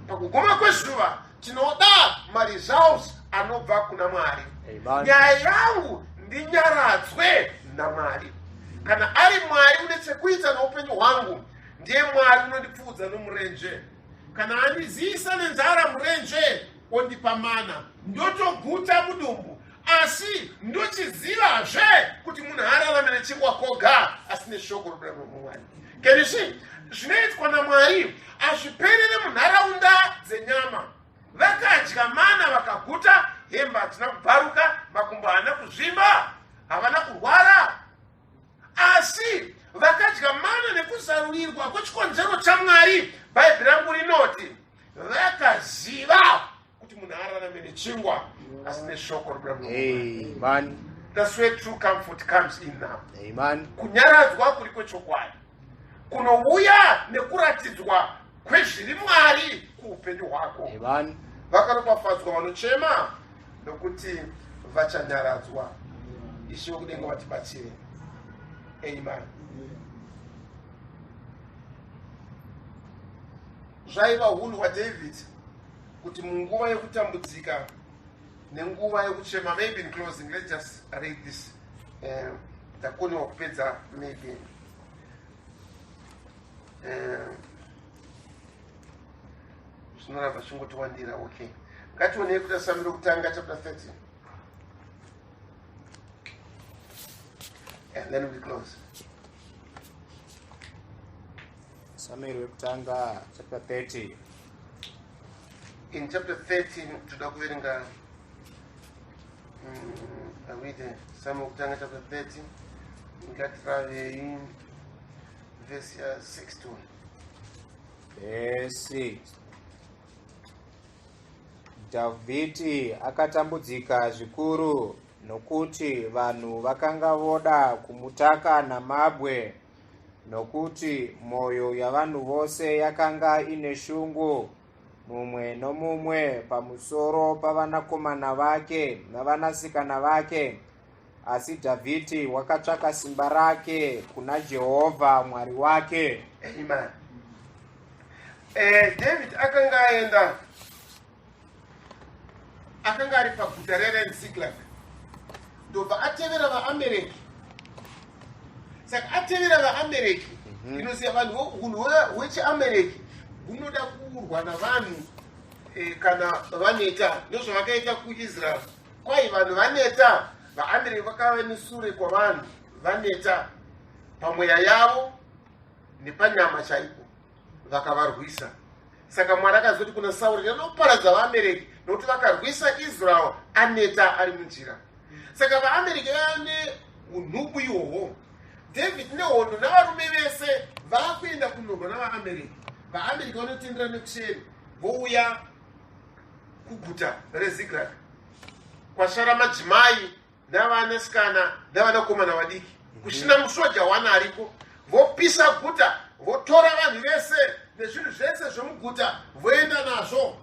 Pakuguma kwezuva tinoda maresults anobva kuna Mwari. Amen. Nyaya yangu, ndinyaradzwe naMwari. Kana ari Mwari une chekuita noupenyu hwangu, ndiye Mwari unondipfuudza nomurenje. Kana andiziyisa nenzara murenje, ondipa mana, ndotoguta mudumbu. Asi ndochizivazve kuti munhu haararame nechingwa koga, asi neshoko robuda mumwari. Can you see? Zvinoitwa naMwari hazviperere munharaunda dzenyama. Vakadya mana vakaguta, hembe hadzina kubvaruka, makumbo haana kuzvimba, havana kurwara. Asi vakadya mana nekuzarurirwa kwechikonzero chaMwari. Bhaibheri rangu rinoti vakaziva kuti munhu ararame nechingwa, asi neshoko robuda mumwari. Amen. That's where true comfort comes in now. Amen. Kunyaradzwa kuri kwechokwadi kunouya nekuratidzwa kwezviri Mwari kuupenyu hwako. Amen. Vakaropafadzwa vanochema, nokuti vachanyaradzwa. Ishe wekudenga vatibatsire. Amen. Zvaiva unhu hwaDavid kuti munguva yekutambudzika nenguva yekuchema. Maybe in closing, let's just read this. Takoniwa kupedza maybe zvinoramba zvichingotiwandira. Okay, ngationei kuta Samueri wekutanga chapter 30 and then we close. Samueri wekutanga chapter 30. In chapter 13 toda kuverenga awite Samueri wekutanga chapter 30, ngatiravei vhesi ya 61. Verse 6. Dhavhidhi akatambudzika zvikuru nokuti vanhu vakanga voda kumutaka namabwe, nokuti mwoyo yavanhu vose yakanga ine shungu, mumwe nomumwe pamusoro pavanakomana vake navanasikana vake. Asi Dhavhidhi wakatsvaka simba rake kuna Jehovha Mwari wake. Amen. David akanga aenda, akanga ari paguta reZiklag, ndobva atevera vaAmereki. Saka atevera vaAmereki, inoziva vanhu unhu hwechiAmereki hunoda kurwa navanhu kana vaneta. Ndozvavakaita kuIsrael. Kwai vanhu vaneta, vaAmereki vakava nesure kwavanhu vaneta pamweya yavo nepanyama chaipo, vakavarwisa. Saka Mwari akazoti kuna Sauri, "Ndinoparadza vaAmereki nokuti vakarwisa Israel aneta ari munzira." Saka vaAmereki vane unhubu ihwohwo. David nehondo navarume vese vaakuenda kunorwa navaAmereki. VaAmereki vanotendera nekuseri, vouya kuguta reZiklag, kwasara madzimai navanasikana navanakomana vadiki, kusina musoja wana ariko. Vopisa guta, votora vanhu vese nezvinhu zvese zvemuguta, voenda nazvo.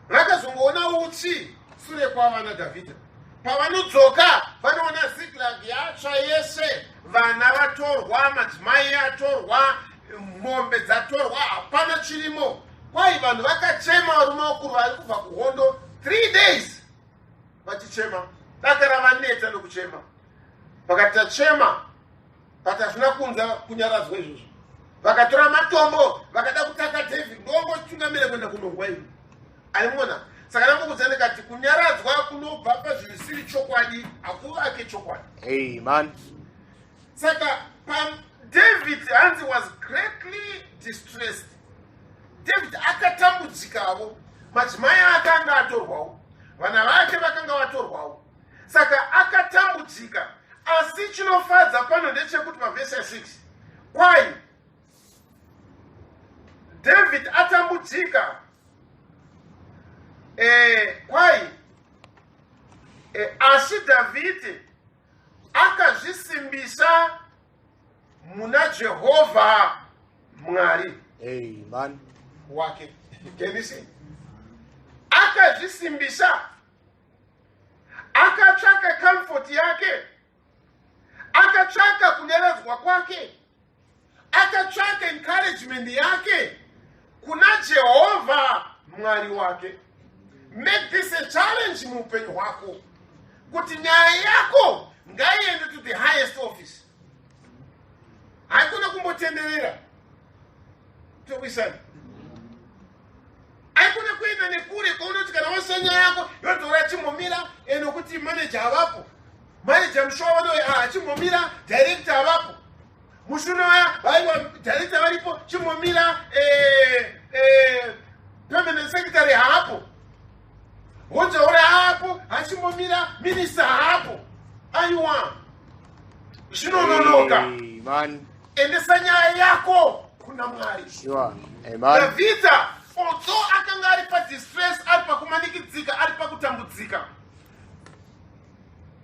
Vakazongoona utsi sure kwavana Dhavhidha. Pavanodzoka vanoona Ziklag yatsva yese, vana vatorwa, madzimai atorwa, mombe dzatorwa, hapana chirimo. Kwai vanhu vakachema, varume vakuru vari kubva kuhondo 3 days vachichema, dakara vaneta nokuchema. Vakati, "Tachema, but hazvina kunza kunyaradzwa izvozvo." Vakatora matombo, vakada kutaka David, ndongotungamira kuenda kunorwa ivo aimuona. Saka ndambokuudza ndikati kunyaradzwa kunobva pazvisiri chokwadi hakuvake chokwadi. Amen. Saka David hanzi was greatly distressed. David akatambudzikavo, madzimai ake anga atorwawo, vana vake vakanga vatorwawo, saka akatambudzika. Asi chinofadza pano ndechekuti pavhesi ya6, kwai David atambudzika, kwai asi Dhavhidhi akazvisimbisa muna Jehovha Mwari Amen. wake. Can you see? Akazvisimbisa, akatsvaka comfort yake, akatsvaka kunyaradzwa kwake, akatsvaka encouragement yake kuna Jehovha Mwari wake. Make this a challenge muupenyu hwako kuti nyaya yako ngaiende to the highest office, haikona kumbotenderera. Tokuisani, haikona kuenda nekure kwaunoti kana wasa nyaya yako yotora, chimbomira nokuti manager havapo, manager mushowa vano, chimbomira, director havapo, mushuna waya vaiwa, director varipo, chimbomira, permanent secretary haapo, hojaura haapo, hachimbomira, minister haapo. Aiwa, zvinononoka. Amen. Endesa nyaya yako kuna Mwari. Sure. Amen. Dhavhidha, although akanga ari padistress, ari pakumanikidzika, ari pakutambudzika,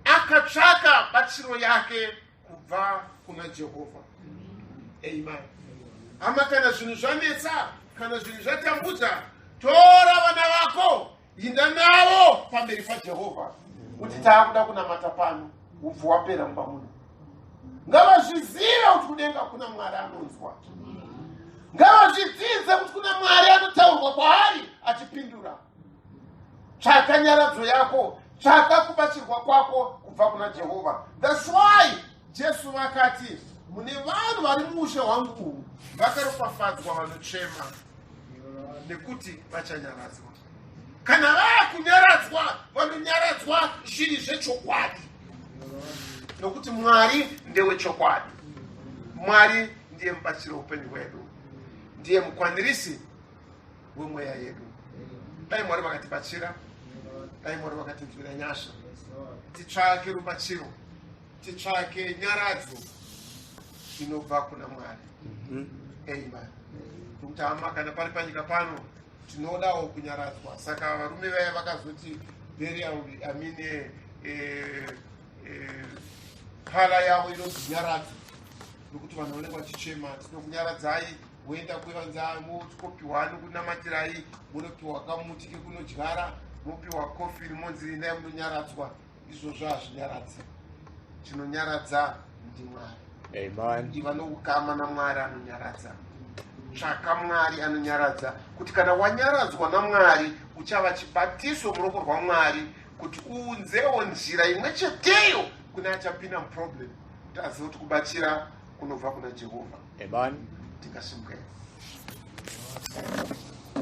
akatsvaka batsiro yake kubva kuna Jehovha. Amen. Hama, kana zvinhu zvanetsa, kana zvinhu zvatambudza, tora vana vako, inda navo pamberi paJehovha kuti taakuda kunamata pano, ubvu wapera mumba muno. Ngavazvizive kuti kudenga kuna Mwari anonzwa. Ngavazvidzidze kuti kuna Mwari anotaurwa kwaari achipindura. Tsvaka nyaradzo yako, tsvaka kubatsirwa kwako kubva Kubva kuna Jehovha. That's why Jesu vakati mune vanhu vari muushe hwangu uhu vakaropafadzwa vanochema nekuti vachanyaradzwa. Kana vakunyaradzwa vanonyaradzwa zviri zvechokwadi nokuti Mwari ndewechokwadi. Mwari ndiye mubatsiri weupenyu hwedu, ndiye mukwanirisi wemweya yedu. Dai Mwari vakatibatsira, dai Mwari vakatinzwira nyasha, titsvake rubatsiro, titsvake nyaradzo inobva kuna Mwari. Amen. Nokuti hama, kana pari panyika pano tinodawo kunyaradzwa. Saka varume vaya vakazoti burial, I mean, parlour yavo inonzi Nyaradzo nokuti vanhu vanenge vachichema, "Tinokunyaradzai." Woenda kuvanza motikopiwa nokunamatirai, munopiwa kamuti kekunodyara, mopiwa coffin, monzi endai munonyaradzwa. Izvozvo hazvinyaradzi. Chinonyaradza ndiMwari. Amen. Iva noukama naMwari anonyaradza. Tsvaka Mwari anonyaradza, kuti kana wanyaradzwa naMwari uchava chibatiso muruoko rwaMwari kuti uunzewo nzira imwe cheteyo kune achapinda muproblem, kuti azive kuti kubatsira kunobva kuna Jehovha. Amen. Tingasimuka.